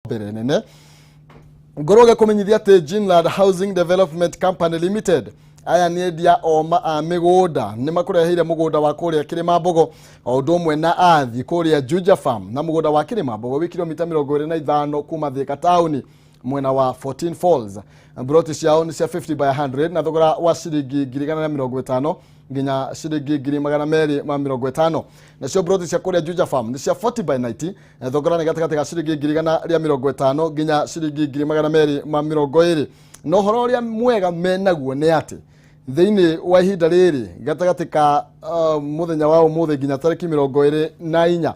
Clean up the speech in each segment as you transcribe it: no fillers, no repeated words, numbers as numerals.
Mbere nene ngorwo gĩkũmenyithia atĩ Ginland Housing Development Company Limited aya nĩ endia oma a mĩgũnda nĩ makũreheire mũgũnda wa kũrĩa Kĩrĩmambogo o ũndũ ũmwe na athi kũrĩa Juja Farm, na mũgũnda wa Kĩrĩmambogo wĩ kilomita 25 kuma Thika taũni mwena wa 14 Falls. Mburoti ciao nĩ cia 50 by 100 na thogora wa ciringi 150,000 nginya ciringi 250,000. Nacio mburoti cia kũrĩa Juja Farm nĩ cia 40 by 90 na thogora nĩ gatagatĩ ga ciringi 150,000 nginya ciringi 220,000. Na ũhoro ũrĩa mwega menaguo nĩ atĩ thĩinĩ wa ihinda rĩrĩ gatagatĩ ka mũthenya wa ũmũthĩ nginya tarĩki 24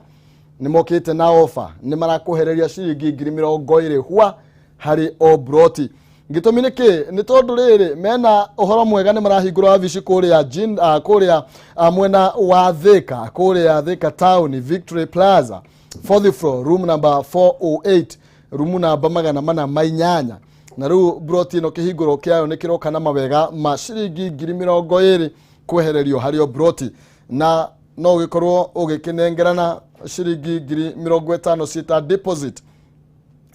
nĩ mokĩte na ofa, nĩ marakũhereria ciringi 20,000 hwa harĩ o broti. Gĩtũmi nĩ kĩ? Nĩ tondũ rĩrĩ mena ũhoro mwega, nĩ marahingũra wabici kũrĩa kũrĩa mwena wa Thika, kũrĩa Thika Town, Victory Plaza, fourth floor, room number 408, rumu namba 408. Na rĩu broti ĩno kĩhingũro kĩayo nĩ kĩroka na mawega ma ciringi 20,000 kwehererio harĩ o broti, na no ũgĩkorwo ũgĩkĩnengerana ciringi 50,000 ciĩta deposit,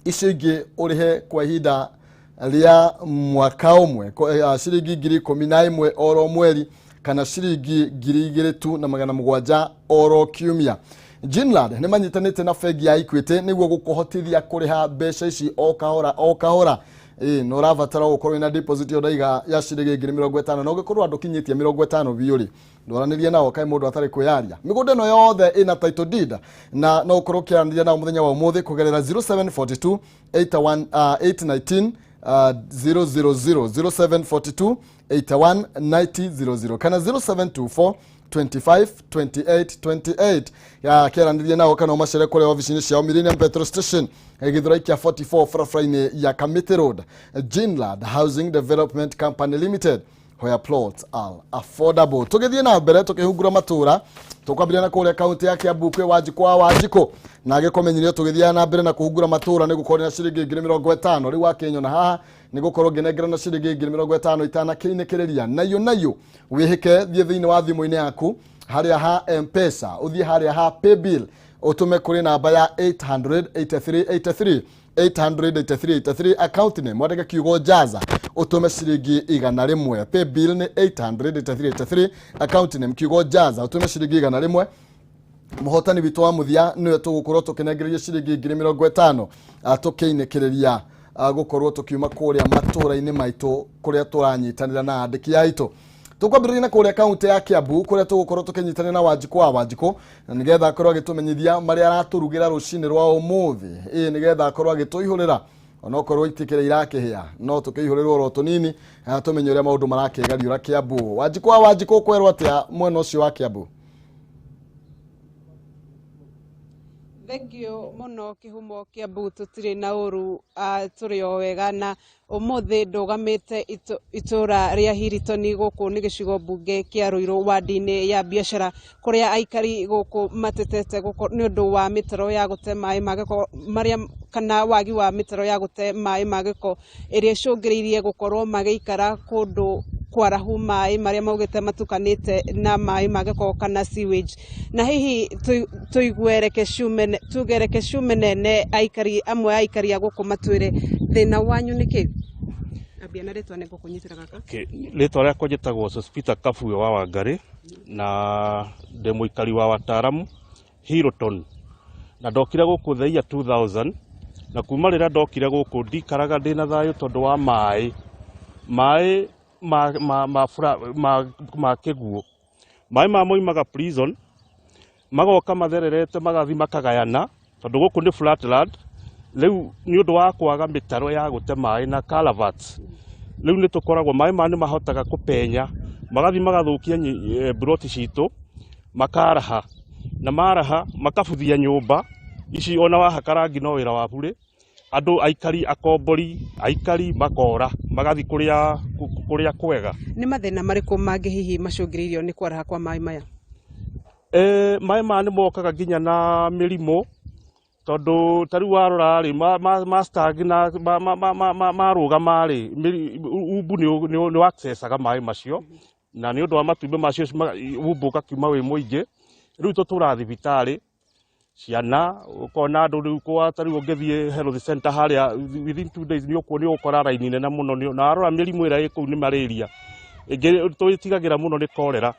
icio ingĩ ũrĩhe kwa ihinda rĩa mwaka ũmwe, ciringi 11,000 oro mweri kana ciringi 2,700 oro kiumia. Ginland nĩ manyitanĩte na bengi ya Equity nĩguo gũkũhotithia kũrĩha mbeca ici o kahora o kahora. Ĩĩ, na ũrabatara gũkorwo wĩna deposit ĩyo ndaiga ya ciringi 50,000, na ũngĩkorwo andũkinyĩtie 50 biũ rĩ, ndwaranĩrie nao kaĩ mũndũ atarĩ kwĩyaria. Mĩgũnda ĩno yothe ĩna title deed na no ũkorwo ũkĩaranĩria nao mũthenya wa ũmũthĩ kũgerera 0742 81 819 000, 0742 81 90 00 kana 0724 25 28 28 ya kĩaranĩria nao, kana ũmacere kũrĩa ofici-inĩ ciao Millennium Petrol Station, Gĩthũrai kĩa 44, barabara-inĩ ya Kamiti Road. Ginland Housing Development Company Limited, where plots are affordable. Tũgĩthiĩ na mbere tũkĩhungura matũra, tũkwambĩrĩria na kũrĩa kaunti ya Kiambu kwĩ Wanjikũ wa Wanjikũ, na agĩkũmenyithia tũgĩthiaga na mbere na kũhungura matũra nĩ gũkorwo na ciringi 50,000. Rĩu wakĩnyona haha nĩ gũkorwo ngĩnengerana ciringi 50,000 itanakĩinĩkĩrĩria nayo nayo. Wĩhĩke, thiĩ thĩinĩ wa thimũ-inĩ yaku harĩa ha M-Pesa, ũthiĩ harĩa ha paybill, ũtũme kũrĩ namba ya 883 83, 883 83, account name mwandĩke kiugo jaza, ũtũme ciringi 100. Paybill nĩ 883 83, account name kiugo jaza, ũtũme ciringi 100. Mũhotani witũ wa mũthia nĩwe tũgũkorwo tũkĩnengereria ciringi 50,000, tũkĩinĩkĩrĩria gũkorwo tũkiuma kũrĩa matũra-inĩ maitũ kũrĩa tũranyitanĩra na andĩki aitũ. Tũkwambĩrĩria na kũrĩa kaunti ya Kiambu kũrĩa tũgũkorwo tũkĩnyitanĩra na Wanjikũ wa Wanjikũ, na nĩgetha akorwo agĩtũmenyithia marĩa aratũrugĩra rũcinĩ rwa ũmũthĩ. Ĩĩ, nĩgetha akorwo agĩtũihũrĩra onokorwo itikĩrĩ irakĩhĩa, no tũkĩihũrĩrwo oro tũnini, tũmenye ũrĩa maũndũ marakĩgariũra Kiambu. Wanjikũ wa Wanjikũ, kwerwo atĩa mwena ũcio wa Kiambu? Thengio mũno kĩhumo. Kĩambu tũtirĩ na ũru, tũrĩ o wega, na ũmũthĩ ndũgamĩte itũra rĩa Hilton. Gũkũ nĩ gĩcigo mbunge kĩa Ruiru, wandi-inĩ ya biacara, kũrĩa aikari gũkũ matetete nĩ ũndũ wa mĩtaro ya gũte maĩ ma gĩko marĩa kana wagi wa mĩtaro ya gũte maĩ ma gĩko ĩrĩa ĩcũngĩrĩirie gũkorwo magĩikara kũndũ kwarahu maĩ marĩa maugĩte matukanĩte na maĩ ma gĩko kana sewage. Na hihi tũigue reke ciume, tuge reke ciume nene, aikari amwe a aikari a gũkũ matwĩre thĩna wanyu nĩ kĩ. Ambia na rĩtwa nĩ ngũkũnyitĩra gaka. Okay, rĩtwa rĩakwa njĩtagwo Sospita Kabue wa Wangarĩ na ndĩ mũikari wa Wataaramu Hilton, na ndokire gũkũ the year 2000, na kuma rĩrĩa ndokire gũkũ ndikaraga ndĩna thayũ tondũ wa maĩ ma kĩguũ. Maĩ ma moimaga prison magoka mathererete magathi makagayana tondũ gũkũ nĩ flat land. Rĩu nĩ ũndũ wa kwaga mĩtaro ya gũte maĩ na culverts, rĩu nĩ tũkoragwo maĩ maya nĩ mahotaga kũpenya magathi magathũkia mburoti citũ, makaraha na maraha makabuthia nyũmba ici. Ona wahaka rangi no wĩra wa burĩ. Andũ aikari akombori aikari makora magathi kũrĩa kwega. Nĩ mathĩna marĩkũ mangĩ hihi macũngĩrĩirio nĩ kwaraha kwa maĩ maya? Maĩ maya nĩ mokaga nginya na mĩrimũ tondũ ta rĩu warora rĩ ma stag na marũgama rĩ, umbu nĩ accessaga maĩ macio, na nĩ ũndũ wa matumbĩ macio umbu ũgakiuma wĩ mũingĩ. Rĩu tũtũraga thibitarĩ. Ciana ũkona andũ rĩu kwa ta rĩu ũngĩthiĩ health center harĩa, within 2 days nĩ ũkuona, nĩ ũgũkora raini nene mũno. Na warora mĩrimũ ĩrĩa ĩ kũu nĩ malaria, ĩngĩ twĩtigagĩra mũno nĩ cholera.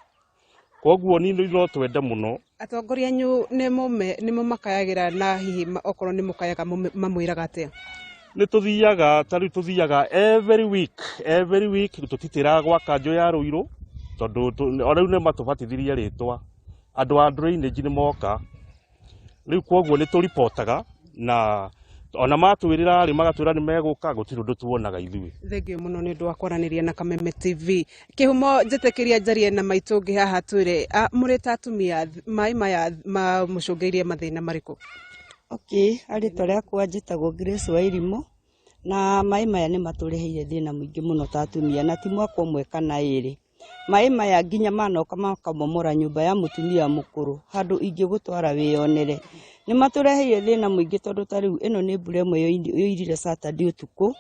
Koguo niĩ no twende mũno. Atongoria anyu nĩ mũmakayagĩra? Na hihi okorwo nĩ mũkayaga, mamwĩraga atĩa? Nĩ tũthiaga, ta rĩu tũthiaga every week, every week. Tũtitĩraga gwa kanjũ ya Rũirũ tondũ o rĩu nĩ matũbatithirie rĩtwa, andũ a drainage nĩ moka rĩu. Koguo nĩ tũripotaga, na ona matwĩrĩra rĩ, magatwĩra nĩ megũka, gũtirĩ ũndũ tuonaga ithuĩ. Thengio mũno nĩ ũndũ wa kwaranĩria na Kameme TV. Kĩhumo, njĩtĩkĩria njarie na maitũ ũngĩ haha. Twĩre, mũrĩ ta atumia, maĩ maya mamũcũngĩirie mathĩna marĩkũ? Okay, rĩtwa rĩakwa njĩtagwo Grace Wairimu, na maĩ maya nĩ matũreheire thĩna mũingĩ mũno ta atumia, na ti mwaka ũmwe kana ĩrĩ. Maĩ maya nginya manoka makamomora nyũmba ya mũtumia mũkũrũ, handũ ingĩgũtwara wĩyonere. Nĩ matũreheire thĩna mũingĩ tondũ ta rĩu ĩno nĩ mbura ĩmwe yoirire Saturday ũtukũ,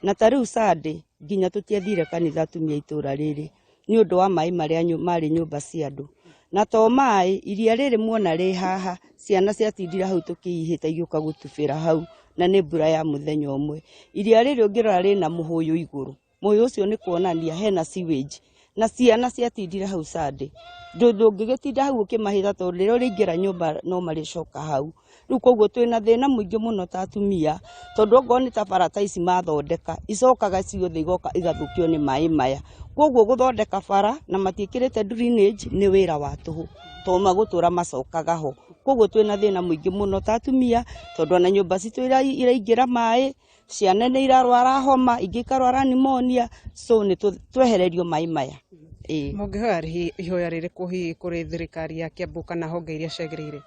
na ta rĩu Sunday nginya tũtiathire kanitha atumia a itũũra rĩrĩ nĩ ũndũ wa maĩ marĩa marĩ nyũmba cia andũ. Na to maĩ, iria rĩrĩ muona rĩ haha, ciana ciatindire hau tũkĩihĩta igĩũka gũtubĩra hau, na nĩ mbura ya mũthenya ũmwe. Iria rĩrĩ ũngĩrora rĩna mũhũyũ igũrũ, mũhũyũ ũcio nĩ kuonania hena sewage, na ciana ciatindire hau Sunday. Ndũngĩgĩtinda hau ũkĩmahĩta tondũ rĩrĩa ũrĩingĩra nyũmba no marĩcoka hau. Rĩu koguo twĩna thĩna mũingĩ mũno ta atumia, tondũ okorwo nĩ ta bara ta ici mathondeka, icokaga ciothe igoka igathũkio nĩ maĩ maya. Koguo gũthondeka bara na matiĩkĩrĩte drainage nĩ wĩra wa tũhũ, tondũ magũtũra macokaga ho. Koguo twĩna thĩna mũingĩ mũno ta atumia, tondũ ona nyũmba citũ iraingĩra maĩ, ciana nĩ irarwara homa, ingĩ ikarwara pneumonia. So nĩ twehererio maĩ maya, ĩĩ. Mũngĩhoya ihoya rĩrĩkũ hihi kũrĩ thirikari ya Kiambu kana honge iria ciagĩrĩire?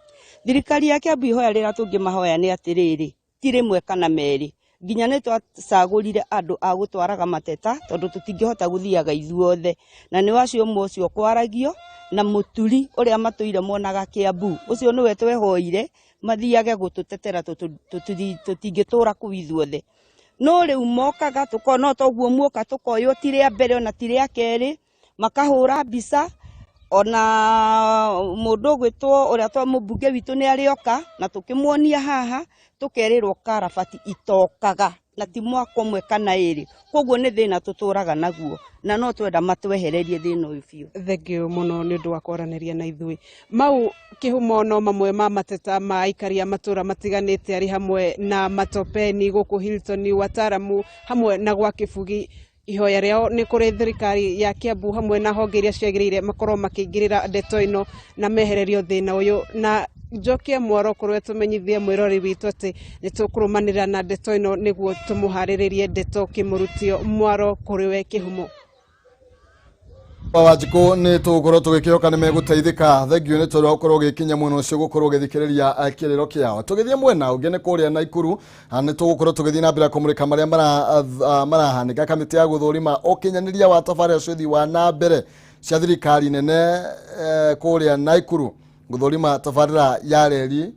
Thirikari ya Kiambu, ihoya rĩrĩa tũngĩmahoya nĩ atĩrĩrĩ, ti rĩmwe kana merĩ, nginya nĩ twacagũrire andũ a gũtwaraga mateta tondũ tũtingĩhota gũthiaga ithuothe, na nĩ wacio ũmwe ũcio kwaragio na mũturi ũrĩa matũire monaga Kiambu, ũcio nĩwe twehoire mathiage gũtũtetera, tũtingĩtũra kũu ithuothe. No rĩu mokaga tũkona toguo muoka, tũkoywo ti rĩa mbere ona ti rĩa kerĩ, makahũra mbica. Ona mũndũ ũgwĩtwo ũrĩa twa mũmbunge witũ nĩ arĩoka na tũkĩmuonia haha, tũkerĩrwo karabati itokaga, na ti mwaka ũmwe kana ĩrĩ. Koguo nĩ thĩna tũtũraga naguo, na no twenda matwehererie thĩna ũyũ biũ. Thengio mũno nĩ ũndũ wa kwaranĩria na ithuĩ. Mau, Kĩhumo, no mamwe ma mateta ma aikari a matũra matiganĩte, arĩ hamwe na Matopeni gũkũ Hilton, Wataaramu hamwe na gwa Kĩbugi. Ihoya rĩao nĩ kũrĩ thirikari ya Kiambu hamwe na honge iria ciagĩrĩire makorwo makĩingĩrĩra ndeto ĩno na mehererio thĩna ũyũ. Na njokie mwaro kũrĩ tũmenyithie mwĩrori witũ atĩ nĩ tũkũrũmanĩrĩra na ndeto ĩno nĩguo tũmũharĩrĩrie ndeto kĩmũrutio. Mwaro kũrĩ we, Kĩhumo. Wanjikũ, nĩ tũgũkorwo tũgĩkĩhoka nĩ megũteithĩka. Thengio nĩ tondũ wa gũkorwo ũgĩkinya mwena ũcio, gũkorwo ũgĩthikĩrĩria kĩrĩro kĩao. Tũgĩthiĩ mwena ũngĩ nĩ kũrĩa Naikuru, nĩ tũgũkorwo tũgĩthiĩ na mbere kũmũrĩka marĩa marahanĩka. Kamĩtĩ ya gũthũrima ũkinyanĩria wa tabarĩra cia ũthii wa na mbere cia thirikari nene kũrĩa Naikuru gũthũrima tabarĩra ya reri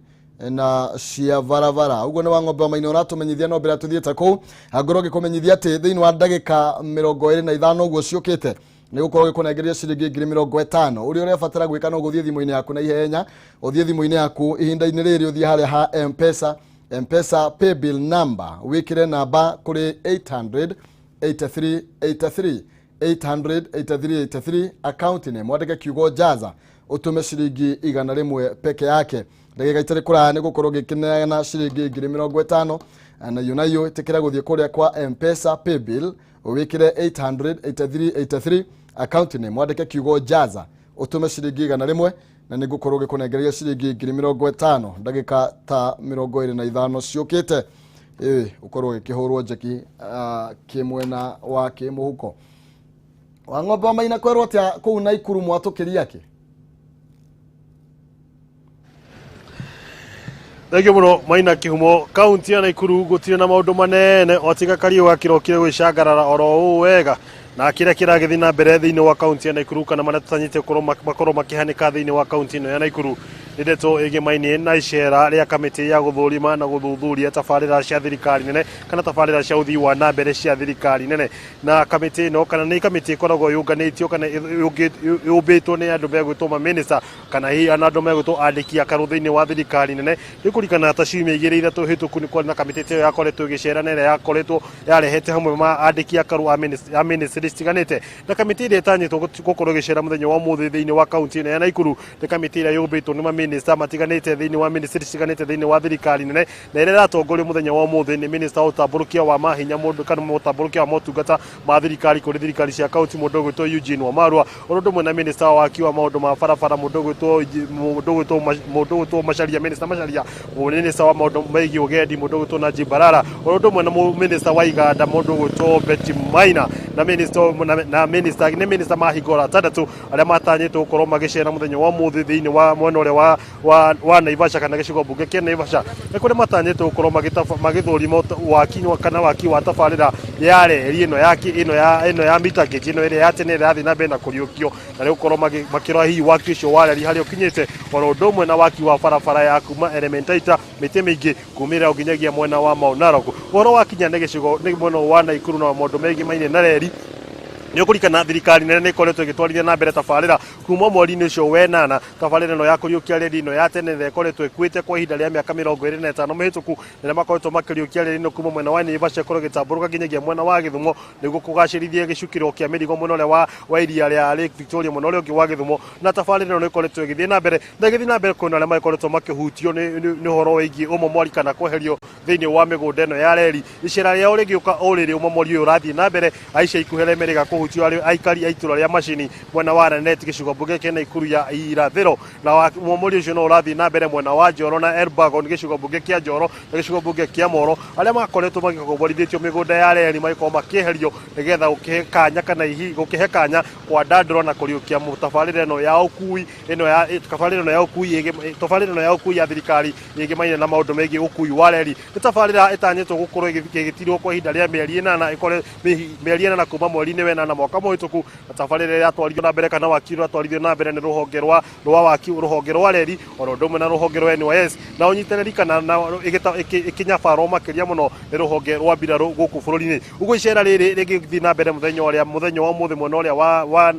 na cia barabara. Ũguo nĩ wa Ng'ombe wa Maina ũratũmenyithia. No mbere tũthiĩte kũu, ngorwo ngĩkũmenyithia atĩ thĩinĩ wa ndagĩka 25 ũguo ciũkĩte nĩ gũkorwo gĩkũnengeria ciringi 50,000. Ũrĩa ũrabatara gwĩka no gũthiĩ thimũ-inĩ yaku na ihenya, ũthiĩ thimũ-inĩ yaku ihinda-inĩ rĩrĩ, ũthiĩ harĩa ha Mpesa, Mpesa paybill number, wĩkĩre namba kũrĩ 800 83 83, 800 83 83, account name wandĩke kiugo "jaza", ũtũme ciringi 100 peke yake. Ndagĩka itarĩ kũraya nĩ gũkorwo ngĩkĩneana ciringi 50,000. Nayo nayo ĩtĩkĩra gũthiĩ kũrĩa kwa Mpesa paybill, wĩkĩre 800 83 83, account name wandĩke kiugo "jaza", ũtũme ciringi 100, na nĩ ngũkorwo ngĩkũnengeria ciringi 50,000 ndagĩka ta 25 ciũkĩte. Ĩ ũkorwo ũgĩkĩhũrwo njeki kĩmwena wa kĩmũhuko. Wa Ng'ombe wa Maina, kwerwo atĩa kũu Naikuru? Mwatũkĩria kĩ? Thengio mũno, Maina Kĩhumo. Kaunti ya Naikuru gũtirĩ na maũndũ manene o tiga kariũa kĩrokire gwĩcangarara oro ũũ wega. Na kĩrĩa kĩragĩthiĩ na mbere thĩinĩ wa kaunti ya Naikuru kana marĩa tũtanyĩte gũkorwo makorwo makĩhanĩka thĩinĩ wa kaunti ĩno ya Naikuru Nĩ ndeto ĩgĩmainie na icera rĩa kamĩtĩ ya gũthũrima na gũthuthuria tabarĩra cia thirikari nene kana tabarĩra cia ũthii wa na mbere cia thirikari nene. Na kamĩtĩ ĩno kana nĩ kamĩtĩ ĩkoragwo yũnganĩtio kana yũmbĩtwo nĩ andũ megwĩtwo mamĩnĩsta kana hihi ana andũ megwĩtwo andĩki akarũ thĩinĩ wa thirikari nene. Nĩ kũririkana ta ciumia igĩrĩ ithatũ hĩtũku nĩ kwarĩ na kamĩtĩ ta ĩyo yakoretwo ĩgĩcera na ĩrĩa yakoretwo yarehete hamwe ma andĩki akaru a ministry citiganĩte. Na kamĩtĩ ĩrĩa ĩtanyĩtwo gũkorwo ĩgĩcera mũthenya wa ũmũthĩ thĩinĩ wa kaunti ĩno ya Naikuru nĩ kamĩtĩ ĩrĩa yũmbĩtwo nĩ mamĩnĩsta matiganĩte thĩinĩ wa ministry citiganĩte thĩinĩ wa thirikari nene, na ĩrĩa ĩratongorio mũthenya wa ũmũthĩ nĩ minista wa ũtambũrũkia wa mahinya mũndũ kana mũtambũrũkia wa motungata ma thirikari kũrĩ thirikari cia kaunti mũndũ ũgwĩtwo Eugene Wamalwa, ũndũ ũmwe na minista wa waki wa maũndũ ma barabara mũndũ ũgwĩtwo Macharia, minista Macharia, minista wa maũndũ megiĩ ũgendi mũndũ ũgwĩtwo Najib Balala, ũndũ ũmwe na minista wa iganda mũndũ ũgwĩtwo Betty Maina, na minista na minista nĩ minista mahingũra atandatũ arĩa matanyĩtwo gũkorwo magĩcera mũthenya wa ũmũthĩ thĩinĩ wa mwena ũrĩa wa Naivasha kana gĩcigo mbunge kĩa Naivasha. Nĩ kũrĩa matanyĩtwo gũkorwo magĩthũrima waki kana waki wa tabarĩra ya reri ĩno ya ĩno ya mita gauge ĩno ĩrĩa ya tene ĩrĩa ĩrathiĩ na mbere na kũriũkio, na rĩu gũkorwo makĩrora hihi waki ũcio wa reri harĩa ũkinyĩte, oro ũndũ ũmwe na waki wa barabara ya kuma Elementaita mĩtĩ mĩingĩ kumĩrĩra nginyagia mwena wa Mau Narok. Ũhoro wakinya nĩ gĩcigo nĩ mwena wa Naikuru na maũndũ megiĩ mainĩ na reri, nĩ ũkũririkana thirikari nene nĩ ĩkoretwo ĩgĩtwarithia na mbere tabarĩra kuma mweri-inĩ ũcio wenana, tabarĩra ĩno ya kũriũkia reri ĩno ya tene ĩrĩa ĩkoretwo ĩkuĩte kwa ihinda rĩa mĩaka 25 mĩhĩtũku, rĩrĩa makoretwo makĩriũkia reri ĩno kuma mwena wa Naivasha ĩkorwo ĩgĩtambũrũka nginyagia mwena wa Gĩthumo nĩguo kũgacĩrithia gĩcukĩro kĩa mĩrigo mwena ũrĩa wa iria rĩa Lake Victoria mwena ũrĩa ũngĩ wa Gĩthumo. Na tabarĩra ĩno nĩ ĩkoretwo ĩgĩthiĩ na mbere na ĩgĩthiĩ na mbere, kwĩna arĩa makoretwo makĩhutio nĩ ũhoro wĩgiĩ ũmomori kana kweherio thĩinĩ wa mĩgũnda ĩno ya reri. Icera rĩao rĩgĩũka o rĩrĩ ũmomori ũyũ ũrathiĩ na mbere aica ikuhĩ arĩa merĩga kũhutio arĩ aikari a itũra rĩa Macini mwena wa Lanet gĩcigo mbunge kĩa Naikuru ya irathĩro. Na ũmomori ũcio no ũrathiĩ na mbere mwena wa Njoro na Elbagon gĩcigo mbunge kĩa Njoro na gĩcigo mbunge kĩa Moro, arĩa makoretwo magĩkomborithĩtio mĩgũnda ya reri magĩkorwo makĩeherio nĩgetha gũkĩhe kanya kana ihi gũkĩhe kanya kwandandũra na kũriũkia tabarĩra ĩno ya ũkui ĩno ya tabarĩra ĩno ya ũkui tabarĩra ĩno ya ũkui ya thirikari ĩgĩmaine na maũndũ megiĩ ũkui wa reri. Nĩ tabarĩra ĩtanyĩtwo gũkorwo ĩgĩtirwo kwa ihinda rĩa mĩeri 8, ĩkore mĩeri 8 kuma mweri-inĩ wenana mwaka mũhĩtũku, na tabarĩra ĩrĩa yatwarithio na mbere kana waki ũrĩa na mbere nĩ rũhonge rwa waki, rũhonge rwa reri oro ũndũ ũmwe na rũhonge rwa NYS na ũnyitanĩri kana na ĩkĩnyabarwo makĩria mũno nĩ rũhonge rwa mbirarũ gũkũ bũrũri-inĩ. Ũguo icera rĩrĩ rĩgĩthiĩ na mbere mũthenya wa ũmũthĩ mwena ũrĩa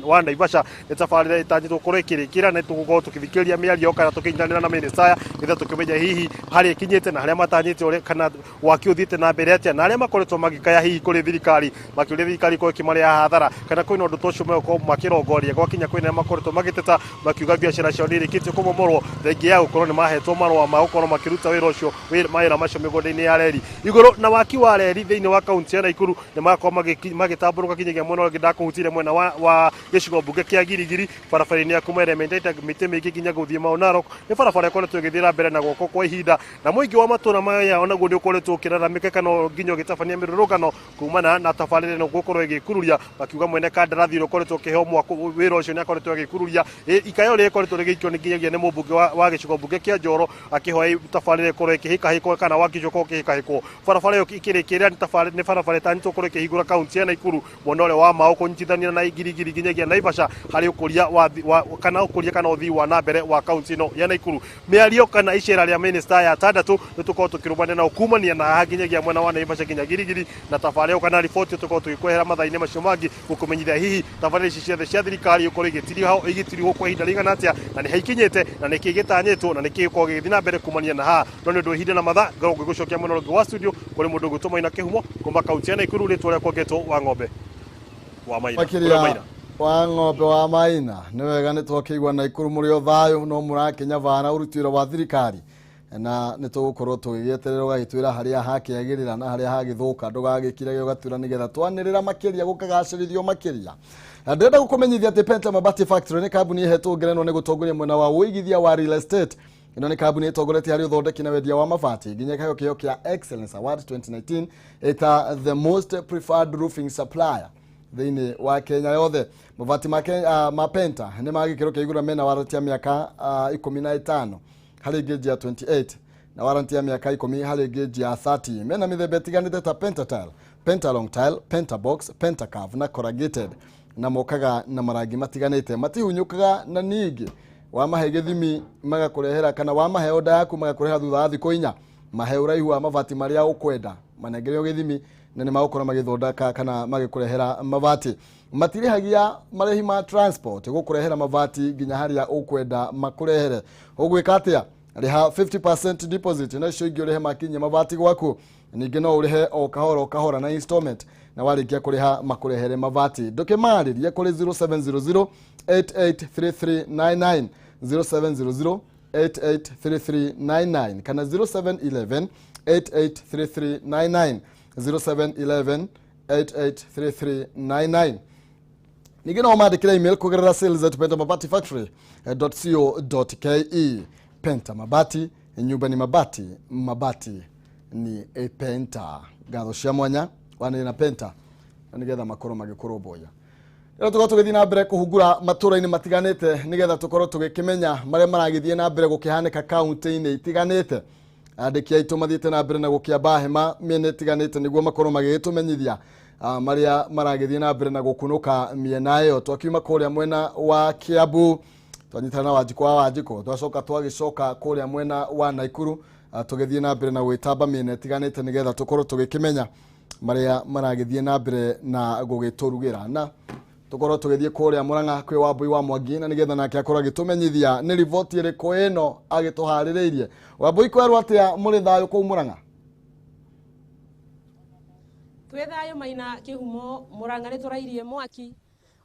wa Naivasha nĩ tabarĩra ĩtanyĩtwo gũkorwo ĩkĩrĩkĩra, na tũgũkorwo tũkĩthikĩrĩria mĩario kana tũkĩnyitanĩra na mĩnĩsta aya nĩgetha tũkĩmenye hihi harĩa ĩkinyĩte na harĩa matanyĩte ũrĩa kana waki ũthiĩte na mbere atĩa, na arĩa makoretwo magĩkaya hihi kũrĩ thirikari makĩũria thirikari ĩkorwo ĩkĩmarĩha hathara kana kwĩna ũndũ ta ũcio megũkorwo makĩrongoria. Gwakinya kwĩna arĩa makoretwo magĩteta makiuga biacara ciao nĩ irĩkĩtie kũmomorwo thengia ya gũkorwo nĩ mahetwo marũa ma gũkorwo makĩruta wĩra ũcio mawĩra macio mĩgũnda-inĩ ya reri. Igũrũ na waki wa reri thĩinĩ wa kaunti ya Naikuru nĩ magakorwo magĩtambũrũka kinyagia mwena ũrĩa ndakũhutirie mwena wa gĩcigo mbunge kĩa Girigiri, barabara-inĩ ya kuma Elementaita mĩtĩ mĩingĩ nginya gũthiĩ Mau Narok. Nĩ barabara ĩkoretwo ĩgĩthiĩ na mbere na gwakwo kwa ihinda, na mũingĩ wa matũra maya onaguo nĩ ũkoretwo ũkĩraramĩka kana nginya ũgĩtabania mĩrũrũngano kumana na tabarĩra ĩno gũkorwo ĩgĩkururia, makiuga mwene kandarathi ũrĩa ũkoretwo ũkĩheo mwako wĩra ũcio nĩ akoretwo agĩkururia. Ikayo rĩrĩa ĩkoretwo rĩgĩikio nĩ nginyagia nĩ mũmbunge wa gĩcigo mbunge kĩa Njoro akĩhoya tabarĩra ĩkorwo ĩkĩhĩkahĩkwo kana waki ũcio ũkorwo ũkĩhĩkahĩkwo. Barabara ĩyo ĩkĩrĩkĩrĩra nĩ barabara ĩtanyĩtwo gũkorwo ĩkĩhingũra kaunti ya Naikuru mwena ũrĩa wa Mau kũnyitithania na Girigiri nginyagia Naivasha harĩ ũkũria wa kana ũkũria kana ũthii wa na mbere wa kaunti ĩno ya Naikuru. Mĩario kana icera rĩa mĩnĩsta ya atandatũ nĩ tũkorwo tũkĩrũmania nao kumania na haha nginyagia mwena wa Naivasha nginya Girigiri, na tabarĩra kana riboti tũkorwo tũgĩkwehera mathaa-inĩ macio mangĩ gũkũmenyithia hihi tabarĩra ici ciothe cia thirikari ikorwo igĩtirihwo kwa ihinda rĩigana atĩa, na nĩ haikinyĩte, na nĩ kĩĩ gĩtanyĩtwo, na nĩ kĩĩ gĩkorwo gĩgĩthiĩ na mbere kumania na haha. No nĩ ũndũ wa ihinda na mathaa, ngorwo ngĩgũcokia mwena ũngĩ wa studio kũrĩ mũndũ ũgwĩtwo Maina Kĩhumo kuma kaunti ya Naikuru. Rĩtwa rĩakwa ngetwo wa ng'ombe wa Maina. Kũrĩ Makĩria Maina. Wa ng'ombe wa Maina, nĩ wega nĩ twakĩigua Naikuru mũrĩ o thayũ no mũrakĩnyabara ũruti wĩra wa thirikari, na nĩ tũgũkorwo tũgĩgĩeterera ũgagĩtwĩra harĩa hakĩagĩrĩra na harĩa hagĩthũka, ndũgagĩkirage ũgatwĩra nĩgetha twanĩrĩra makĩria gũkagacĩrithio makĩria. Na ndĩrenda gũkũmenyithia atĩ Penta Mabati Factory nĩ kambuni ĩhetwo ngerenwa nĩ gũtongoria mwena wa ũigithia wa real estate. Ĩno nĩ kambuni ĩtongoretie harĩ ũthondeki na wendia wa mabati nginya ĩkaheo kĩheo kĩa Excellence Award 2019 ĩta the most preferred roofing supplier thĩinĩ wa Kenya yothe. Mabati ma Penta nĩ ma gĩkĩro kĩa igũrũ na mena warranty ya mĩaka 15 harĩ gauge ya 28 na warranty ya mĩaka 10 harĩ gauge ya 30. Mena mĩthemba ĩtiganĩte ta Pentatile, Pentalong tile, Pentabox, Pentacurve na corrugated, na mokaga na marangi matiganĩte, matihunyũkaga na ningĩ Wamahe gĩthimi magakũrehera, kana wamahe oda yaku magakũrehera thutha wa thikũ 4. Mahe ũraihu wa mabati marĩa ũkwenda, manengerio gĩthimi na nĩ magũkorwo magĩthondeka kana magĩkũrehera mabati. Matirĩhagia marĩhi ma transport gũkũrehera mabati nginya harĩa ũkwenda makũrehere. Ũgwĩka atĩa? Rĩha 50% deposit na icio ingĩ ũrĩhe makinyia mabati gwaku. Ningĩ no ũrĩhe o kahora o kahora na installment, na warĩkia kũrĩha makũrehere mabati. Ndũkĩmarĩrie kũrĩ 0700 883399, 0700 883399 kana 0711 883399, 0711 883399. Ningĩ no mandĩkĩre email kũgerera sales@pentamabatifactory.co.ke. Penta Mabati, nyumba ni mabati, mabati ni Penta. Ngatho cia mwanya wanĩrĩ na Penta na nĩgetha makorwo magĩkũrũmbũiya. Rĩu tũkorwo tũgĩthiĩ na mbere kũhungura matũra-inĩ matiganĩte nĩgetha tũkorwo tũgĩkĩmenya marĩa maragĩthiĩ na mbere gũkĩhanĩka kaunti-inĩ itiganĩte. Andĩki aitũ mathiĩte na mbere na gũkĩamba hema mĩena ĩtiganĩte nĩguo makorwo magĩgĩtũmenyithia marĩa maragĩthiĩ na mbere na gũkunũka mĩena ĩyo. Twakiuma kũrĩa mwena wa Kiambu twanyitana na Wanjikũ wa Wanjikũ, twacoka twagĩcoka kũrĩa mwena wa Naikuru, tũgĩthiĩ na mbere na gwĩtamba mĩena ĩtiganĩte nĩgetha tũkorwo tũgĩkĩmenya marĩa maragĩthiĩ na mbere na gũgĩtũrugĩra. Na tũkorwo tũgĩthiĩ kũrĩa Murang'a kwĩ Wambui wa Mwangi na nĩgetha nake akorwo agĩtũmenyithia nĩ riboti ĩrĩkũ ĩno agĩtũharĩrĩirie. Wambui, kwerwo atĩa mũrĩ thayũ kũu Murang'a? Twĩ thayũ Maina Kĩhumo. Murang'a nĩ tũrairie mwaki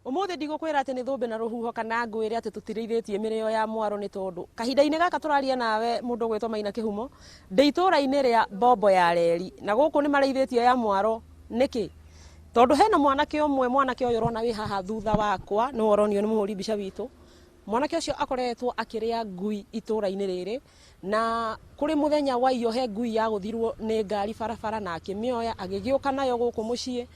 ũmũthĩ. Ndigũkwĩra atĩ nĩ thũmbĩ na rũhuho kana ngwĩre atĩ tũtirĩithĩtie mĩrĩo ya mwaro, nĩ tondũ kahinda-inĩ gaka tũraria nawe, mũndũ ũgwĩtwo Maina Kĩhumo, ndĩ itũũra-inĩ rĩa Bombo ya Reri, na gũkũ nĩ marĩithĩtie ya mwaro. Nĩkĩ? Tondũ hena mwanake ũmwe, mwanake ũyũ ũrona wĩ haha thutha wakwa, nĩwe ũronio nĩ mũhũri mbica witũ. Mwanake ũcio akoretwo akĩrĩa ngui itũũra-inĩ rĩrĩ, na kũrĩ mũthenya waiyo he ngui yagũthirwo nĩ ngari barabara na akĩmĩoya agĩgĩũka nayo gũkũ mũciĩ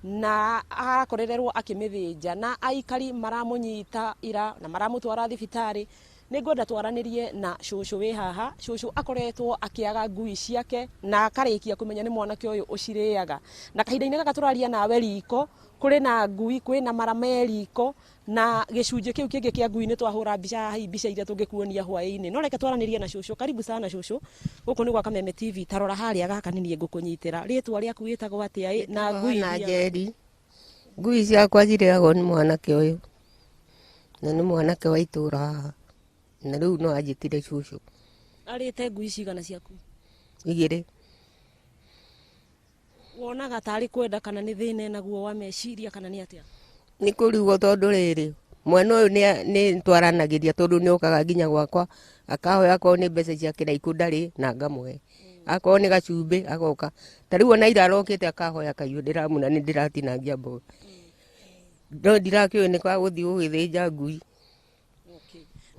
na arakorererwo akĩmĩthĩnja, na aikari maramũnyita ira na maramũtwara thibitarĩ. Nĩ ngwenda twaranĩrie na cũcũ wĩ haha. Cũcũ akoretwo akĩaga ngui ciake na akarĩkia kũmenya nĩ mwanake ũyũ ũcirĩaga, na kahinda-inĩ gaka tũraria nawe riko kũrĩ na ngui, kwĩna mara me riko na gĩcunjĩ kĩu kĩngĩ kĩa ngui. Nĩ twahũra mbica haha, mbica iria tũngĩkuonia hwaĩ-inĩ, no reke twaranĩrie na cũcũ. Karibu sana cũcũ, gũkũ nĩ gwa Kameme TV. Tarora harĩa, gaka nĩ niĩ ngũkũnyitĩra. Rĩtwa rĩaku wĩtagwo atĩa ĩ, na ngui na iria- Njeri. Ngui ciakwa cirĩagwo nĩ mwanake ũyũ, na nĩ mwanake wa itũũra haha, na rĩu no anjĩtire cũcũ. Arĩte ngui cigana ciaku? 2. Wonaga tarĩ kwenda kana nĩ thĩna enaguo wa meciria kana nĩ atĩa? Nĩ kũrigwo, tondũ rĩrĩ, mwana ũyũ nĩ twaranagĩria, tondũ nĩ okaga nginya gwakwa akahoya, akorwo nĩ mbeca cia kĩraikũ ndarĩ na ngamũhe, akorwo nĩ gacumbĩ agoka. Ta rĩu ona ira arokĩte akahoya kaiyũ ndĩramuna nĩ ndĩratinangia mboga, no ndirakĩũĩ nĩ kwa gũthiĩ gũgĩthĩnja ngui.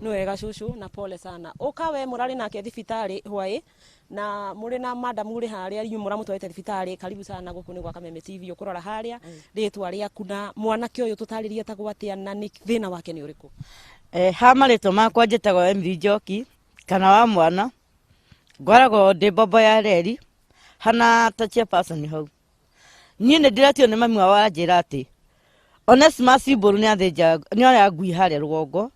Nĩ wega cũcũ, na pole sana. Ũka we mũrarĩ nake thibitarĩ hwaĩ na mũrĩ na madamu ũrĩ harĩa inyuĩ mũramũtwarĩte thibitarĩ. Karibu sana, gũkũ nĩ gwa Kameme TV. Ũkũrora harĩa, rĩtwa rĩaku na mwanake ũyũ tũtarĩrie etagwo atĩa na nĩ thĩna wake nĩ ũrĩkũ? Ha marĩtwa makwa njĩtagwo Emily Njoki kana wa mwana, ngoragwo ndĩ mbombo ya reri hana ta chairperson hau. Niĩ nĩ ndĩretio nĩ mami wao, anjĩra atĩ Onesmus Mbũrũ nĩ athĩnja, nĩ oya ngui harĩa rũgongo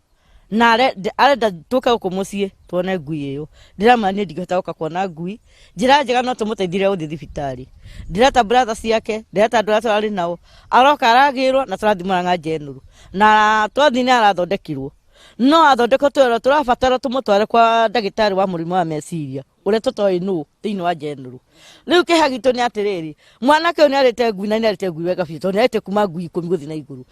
na arenda tũke gũkũ mũciĩ tuone ngui ĩyo. Ndĩramwĩra niĩ ndingĩhota gũka kuona ngui, njĩra njega no tũmũteithire gũthiĩ thibitarĩ. Ndĩreta brother ciake, ndĩreta andũ arĩa tũrarĩ nao, aroka aragĩrwo na tũrathiĩ Murang'a General, na twathiĩ nĩ arathondekirwo, no athondekwo twĩrwo tũrabatara tũmũtware kwa ndagĩtarĩ wa mũrimũ wa meciria ũrĩa tũtoĩ nũ thĩinĩ wa General. Rĩu kĩeha gitũ nĩ atĩrĩrĩ, mwanake ũyũ nĩ arĩte ngui na nĩ arĩte ngui wega biũ, tondũ nĩ arĩte kuma ngui 10 gũthiĩ na igũrũ,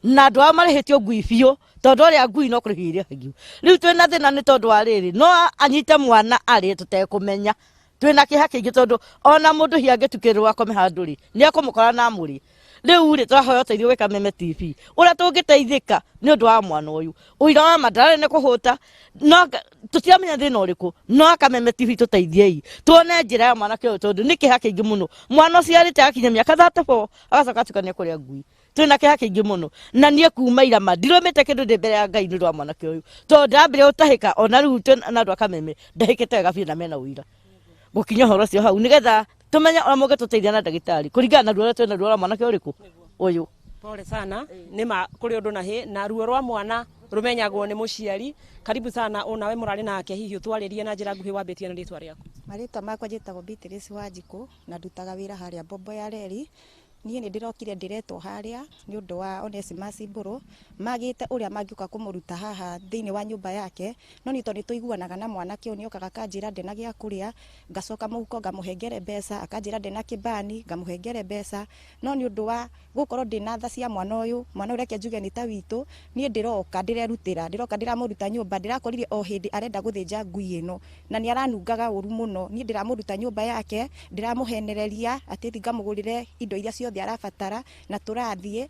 na andũ ao marĩhĩtio ngui biũ, tondũ ũrĩa ngui no kũrĩhio irĩhagio. Rĩu twĩna thĩna nĩ tondũ wa rĩrĩ, no anyite mwana arĩe tũtekũmenya. Twĩna kĩeha kĩingĩ, tondũ ona mũndũ hihi angĩtukĩrĩrwo akome handũ rĩ, nĩ ekũmũkora na amũrĩ. Rĩu rĩ, tũrahoya ũteithio gwĩ Kameme TV ũrĩa tũngĩteithĩka nĩ ũndũ wa mwana ũyũ. Ũira wa ma ndararĩ nĩ kũhũta, no tũtiramenya thĩna ũrĩkũ, no Kameme TV tũteithiei tuone njĩra ya mwanake ũyũ, tondũ nĩ kĩeha kĩingĩ mũno. Mwana ũcio arĩte agakinya mĩaka 34 agacoka atukania kũrĩa ngui. Twĩna kĩeha kĩingĩ mũno, na niĩ kuma ira ma ndirũmĩte kĩndũ ndĩ mbere ya Ngai nĩ ũndũ wa mwanake ũyũ, tondũ ndambĩrĩria gũtahĩka ona rĩu twĩ na andũ a Kameme ndahĩkĩte wega biũ na mena ũira. Gũkinya ũhoro ũcio hau nĩgetha tũmenye ũrĩa mũngĩtũteithia na ndagĩtarĩ kũringana na ruo rũrĩa twĩna ruo rwa mwanake ũrĩkũ ũyũ. Pole sana. Nĩ ma kũrĩ ũndũ na hĩ na ruo rwa mwana. Rũmenyagwo nĩ mũciari. Karibu sana, onawe mũrarĩ nake, hihi ũtwarĩrie na njĩra nguhĩ wambĩtie na rĩtwa rĩaku. Marĩtwa makwa njĩtagwo Beatrice Wanjikũ na ndutaga wĩra harĩa Mbombo ya Reri. Niĩ nĩ ndĩrokire ndĩretwo harĩa nĩ ũndũ wa Onesimus Mbũrũ, magĩte ũrĩa mangĩũka kũmũruta haha thĩinĩ wa nyũmba yake, no nĩ tondũ nĩ tũiguanaga na mwanake ũyũ, nĩ okaga akanjĩra ndĩna gĩa kũrĩa, ngacoka mũhuko ngamũhengere mbeca, akanjĩra ndĩna kĩbani ngamũhengere mbeca, no nĩ ũndũ wa gũkorwo ndĩna tha cia mwana ũyũ, mwana ũyũ reke njuge nĩ ta witũ, niĩ ndĩroka ndĩrerutĩra, ndĩroka ndĩramũruta nyũmba, ndĩrakorire o hĩndĩ arenda gũthĩnja ngui ĩno na nĩ aranungaga ũru mũno. Niĩ ndĩramũruta nyũmba yake, ndĩramũhenereria atĩ thiĩ ngamũgũrĩre indo iria ciothe arabatara, na tũrathiĩ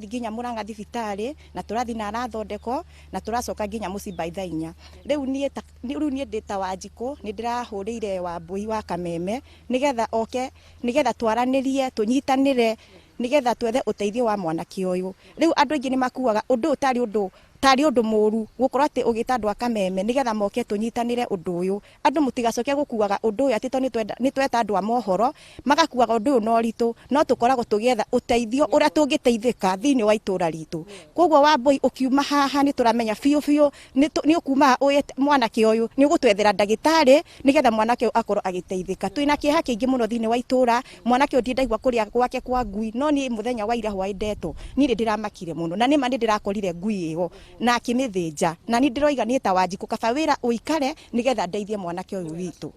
nginya Mũrang'a thibitarĩ, na tũrathiĩ na arathondekwo, na tũracoka nginya mũciĩ by thaa inya. Rĩu niĩ ndĩ ta Wanjikũ nĩ ndĩrahũrĩire Wambũi wa Kameme nĩgetha oke, nĩgetha twaranĩrie, tũnyitanĩre, nĩgetha twethe ũteithio wa mwanake ũyũ. Rĩu andũ aingĩ nĩ makuaga ũndũ ũyũ tarĩ ũndũ mũru gũkorwo atĩ ũgĩta andũ a Kameme nĩgetha moke tũnyitanĩre ũndũ ũyũ. Andũ mũtigacoke gũkuaga ũndũ ũyũ atĩ tondũ nĩ tweta andũ a mohoro magakuaga ũndũ ũyũ na ũritũ, no tũkoragwo tũgĩetha ũteithio ũrĩa tũngĩteithĩka thĩinĩ wa itũra ritũ. Koguo Wambũi ũkiuma haha nĩ tũramenya biũ biũ nĩ ũkuma haha ũyĩte mwanake ũyũ, nĩ ũgũtwethera ndagĩtarĩ nĩgetha mwanake ũyũ akorwo agĩteithĩka. Twĩna kĩeha kĩingĩ mũno thĩinĩ wa itũra, mwanake ũyũ ndirĩ ndaigua kũrĩa gwake kwa ngui, no niĩ mũthenya wa ira hwaĩ ndetwo niĩ nĩ ndĩramakire mũno, na nĩma nĩ ndĩrakorire ngui ĩyo na akĩmĩthĩnja, na niĩ ndĩroiga niĩ ta Wanjikũ kaba wĩra ũikare nĩgetha ndeithie mwanake ũyũ witũ.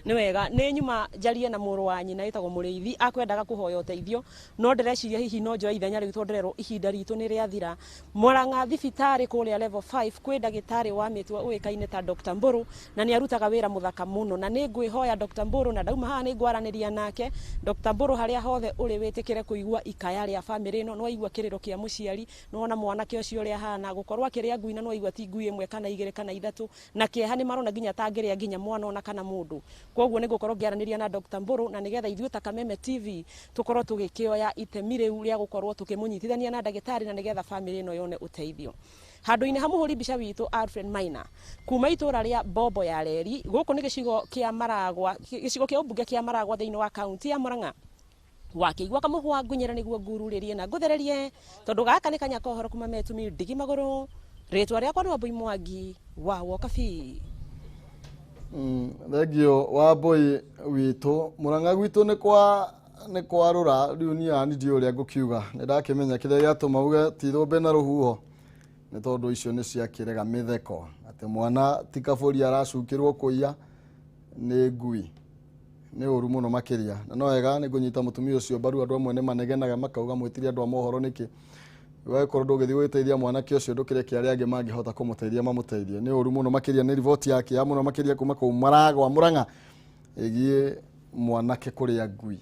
Nĩ wega, nĩ nyuma njarie na mũrũ wa nyina ĩtagwo Mũrĩithi akwendaga kũhoya ũteithio, no ndĩreciria hihi no njoe ithenya rĩu tondũ ndĩrerwo ihinda ritũ nĩ rĩathira. Mũrang'a thibitarĩ kũrĩa level 5 kwĩ ndagĩtarĩ wa mĩtwe ũĩkaine ta Dr. Mbũrũ, na nĩ arutaga wĩra mũthaka mũno, na nĩ ngwĩhoya Dr. Mbũrũ, na ndauma haha nĩ ngwaranĩria nake. Dr. Mbũrũ, harĩa hothe ũrĩ wĩtĩkĩre kũigua ikaya rĩa bamĩrĩ ĩno, nĩwaigua kĩrĩro kĩa mũciari, nĩwona mwanake ũcio ũrĩa ahana gũkorwo akĩrĩa ngui, na nĩwaigua ti ngui ĩmwe kana igĩrĩ kana ithatũ, na kĩeha nĩ marona nginya tangĩrĩa nginya mwana ona kana mũndũ. Koguo nĩ ngũkorwo ngĩaranĩria na Dr. Mbũrũ, na nĩgetha ithuĩ ta Kameme TV tũkorwo tũgĩkĩoya itemi rĩu rĩa gũkorwo tũkĩmũnyitithania na ndagĩtarĩ, na nĩgetha bamĩrĩ ĩno yone ũteithio. Handũ-inĩ ha mũhũri mbica witũ Alfred Maina kuma itũra rĩa Mbombo ya Reri, gũkũ nĩ gĩcigo kĩa Maragwa, gĩcigo kĩa ũmbunge kĩa Maragwa thĩinĩ wa kaunti ya Murang'a. Wakĩigua kamũhwa ngunyĩra nĩguo ngururĩrie na ngũthererie, tondũ gaka nĩ kanya kohoro kuma metumi ndigi magũrũ. Rĩtwa rĩakwa nĩ Wambũi Mwangi wa Wokabi. Thengio Wambũi witũ. Mũrang'a gwitũ nĩ kwarũra rĩu niĩ yani ndiũĩ ũrĩa ngũkiuga, nĩ ndakĩmenya kĩrĩa gĩatũma uge ti thũmbĩ na rũhuho nĩ tondũ icio nĩ ciakĩrega mĩtheko, atĩ mwana ti kabũri aracukĩrwo kũiya nĩ ngui, nĩ ũru mũno makĩria. Na no wega nĩ ngũnyita mũtumia ũcio mbaru, andũ amwe nĩ manegenaga makauga mwĩtire andũ a mohoro nĩkĩ, wegũkorwo ndũgĩthiĩ gũgĩteithia mwanake ũcio ndũkĩreke arĩa angĩ mangĩhota kũmũteithia mamũteithie. Nĩ ũru mũno makĩria, nĩ riboti ya kĩeha mũno makĩria kuma kũu Maragwa Mũrang'a ĩgiĩ mwanake kũrĩa ngui,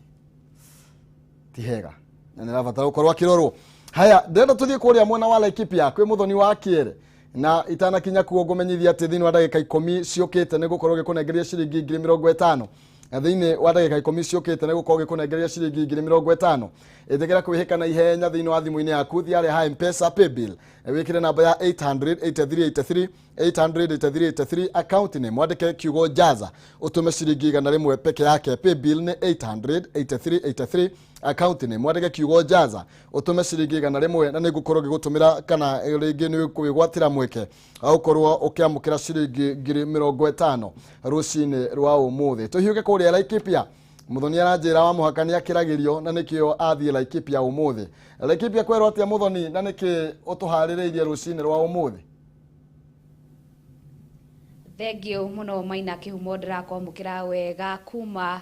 ti hega na nĩ arabatara gũkorwo akĩrorwo. Haya, ndĩrenda tũthiĩ kũrĩa mwena wa Laikipia kwĩ Mũthoni wa Kĩere, na itanakinya kuo ngũmenyithia atĩ thĩinĩ wa ndagĩka 10 ciũkĩte nĩ gũkorwo gĩkũnengeria ciringi 50,000. Na thĩinĩ wa ndagĩka 10 ciũkĩte nĩ gũkorwo gĩkũnengeria ciringi 50,000. Ĩtĩkĩra kwĩhĩka na ihenya thĩinĩ wa thimũ-inĩ yaku, thiĩ harĩa ha M-Pesa Paybill, wĩkĩre namba ya 800 8383 800 8383, account name mwandĩke kiugo Jaza, ũtũme ciringi 100 peke yake. Paybill nĩ 800 8383, account name mwandĩke kiugo Jaza, ũtũme ciringi 100, na nĩ ngũkorwo ngĩgũtũmĩra kana rĩngĩ nĩ kwĩgwatĩra mweke ũkorwo ũkĩamũkĩra ciringi 50,000 rũcinĩ rwa ũmũthĩ. Tũhiũke kũrĩa Laikipia. Mũthoni aranjĩra wa mũhaka nĩ akĩragĩrio na nĩkĩo athiĩ Laikipia ũmũthĩ. Laikipia kwerwo atĩa Mũthoni, na nĩkĩ ũtũharĩrĩirie rũcinĩ rwa ũmũthĩ? Thengio muno Maina Kĩhumo, ndĩrakwamũkĩra wega kuma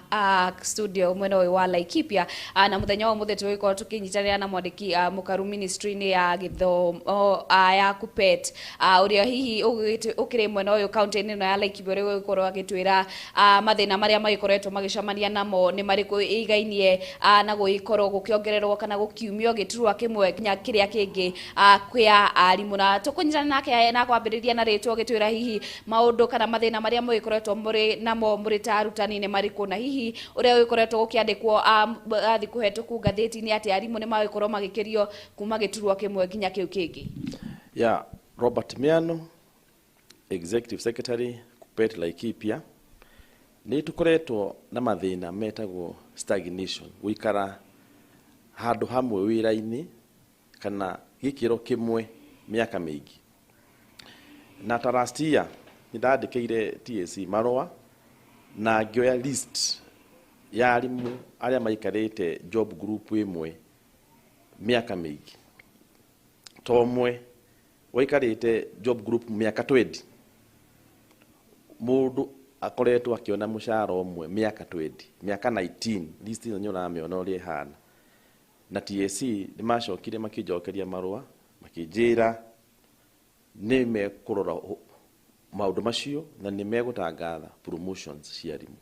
studio mwena ũyũ wa Laikipia, na mũthenya wa ũmũthĩ tũgĩkorwo tũkĩnyitanĩra na mwandĩki mũkaru ministry-inĩ ya gĩthomo ya KUPPET, ũrĩa hihi ũkĩrĩ mwena ũyũ kaunti-inĩ ĩno ya Laikipia, ũrĩa ũgũkorwo agĩtwĩra mathĩna marĩa magĩkoretwo magĩcemania namo nĩ marĩkũ ĩigainie na gũgĩkorwo gũkĩongererwo kana gũkiumio gĩturwa kĩmwe nginya kĩrĩa kĩngĩ kĩa arimũ. Na tũkũnyitana nake na kwambĩrĩria na rĩtwa ũgĩtwĩra hihi maũndũ kana mathĩna marĩa mũgĩkoretwo mũrĩ namo mũrĩ ta arutani nĩ marĩkũ, na hihi ũrĩa ũgĩkoretwo gũkĩandĩkwo thikũ hetũku ngathĩti-inĩ atĩ arimũ nĩ magĩkorwo magĩkĩrio kuma gĩturwa kĩmwe nginya kĩu kĩngĩ. Yeah, Robert Miano, Executive Secretary KUPPET Laikipia. Nĩ tũkoretwo na mathĩna metagwo stagnation, gũikara handũ hamwe wĩra-inĩ kana gĩkĩro kĩmwe mĩaka mĩingĩ. Na ta last year nĩ ndandĩkĩire TSC marũa na ngĩoya list ya arimũ arĩa maikarĩte job group ĩmwe mĩaka mĩingĩ. Ta ũmwe waikarĩte job group mĩaka 20, mũndũ akoretwo akĩona mũcara ũmwe mĩaka 20, mĩaka 19. List ĩno nĩ ũramĩona ũrĩa ĩhana. Na TSC nĩ macokire makĩnjokeria marũa makĩnjĩra nĩ mekũrora maũndũ macio na nĩ megũtangatha promotions cia arimũ.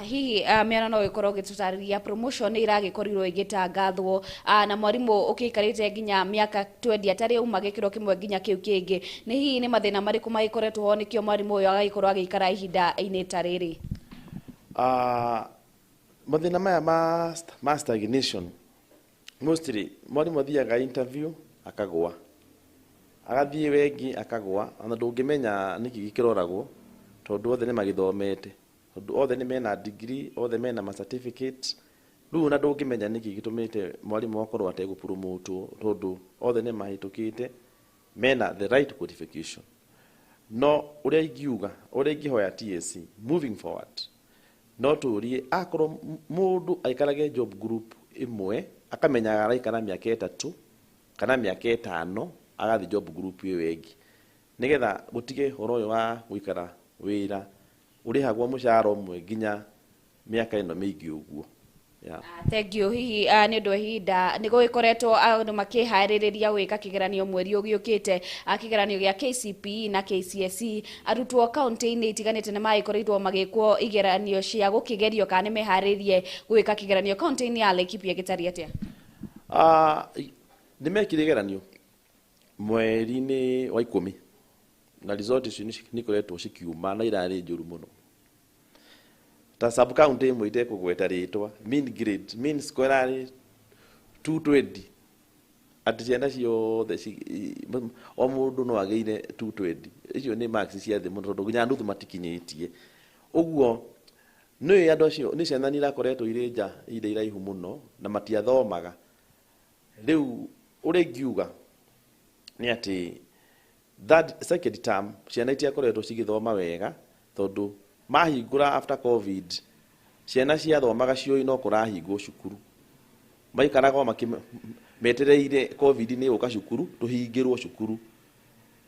Hihi Mĩano no ĩkorwo ũgĩtũtarĩria promotion nĩ iragĩkorirwo ĩgĩtangathwo, na mwarimũ ũkĩikarĩte nginya mĩaka 20 atarĩ auma gĩkĩro kĩmwe nginya kĩu kĩngĩ, nĩ hihi nĩ mathĩna marĩkũ magĩkoretwo ho nĩkĩo mwarimũ ũyũ agagĩkorwo agĩikara ihinda-inĩ ta rĩrĩ? Mathĩna maya ma stagnation, mostly mwarimũ athiaga interview akagwa, agathiĩ wengi akagwa, ona ndũngĩmenya nĩkĩ gĩkĩroragwo tondũ othe nĩ magĩthomete, tondũ othe nĩ mena degree, othe mena ma certificate. Rĩu ona ndũngĩmenya nĩkĩ gĩtũmĩte mwarimũ akorwo ategũpromotwo tondũ othe nĩ mahĩtũkĩte, mena the right qualification. No ũrĩa ingiuga, ũrĩa ingĩhoya TSC moving forward, no tũrie akorwo mũndũ aikarage job group ĩmwe akamenyaga araikara mĩaka 3 kana mĩaka 5 agathiĩ job group ĩyo ĩngĩ, nĩgetha gũtige ũhoro ũyũ wa gũikara wĩra ũrĩhagwo mũcara ũmwe nginya mĩaka ĩno mĩingĩ ũguo. Yeah. Thank you. Hihi nĩ ũndũ wa ihinda nĩ gũgĩkoretwo andũ makĩharĩrĩria gwĩka kĩgeranio mweri ũgĩũkĩte, kĩgeranio gĩa KCPE na KCSE. Arutwo kaunti-inĩ itiganĩte nĩ magĩkoretwo magĩkwo igeranio cia gũkĩgerio kana nĩ meharĩrie gwĩka kĩgeranio. Kaunti-inĩ ya Laikipia gĩtariĩ atĩa? Nĩ mekire igeranio mweri-inĩ wa 10 na result icio nĩ ikoretwo cikiuma na irarĩ njũru mũno. Ta sub county ĩmwe itekũgweta rĩtwa, mean grade, mean score ĩrarĩ 220, atĩ ciana ciothe o mũndũ no agĩire 220. Icio nĩ marks cia thĩ mũno tondũ nginya nuthu matikinyĩtie. Ũguo nĩ andũ acio nĩ ciana irakoretwo irĩ nja ihinda iraihu mũno na matiathomaga. Rĩu ũrĩa ingiuga nĩ atĩ that second term ciana itiakoretwo cigĩthoma wega tondũ mahingũra after COVID ciana ciathomaga ciũĩ no kũrahingwo cukuru, maikaraga metereire COVID nĩ ĩgũka cukuru tũhingĩrwo cukuru.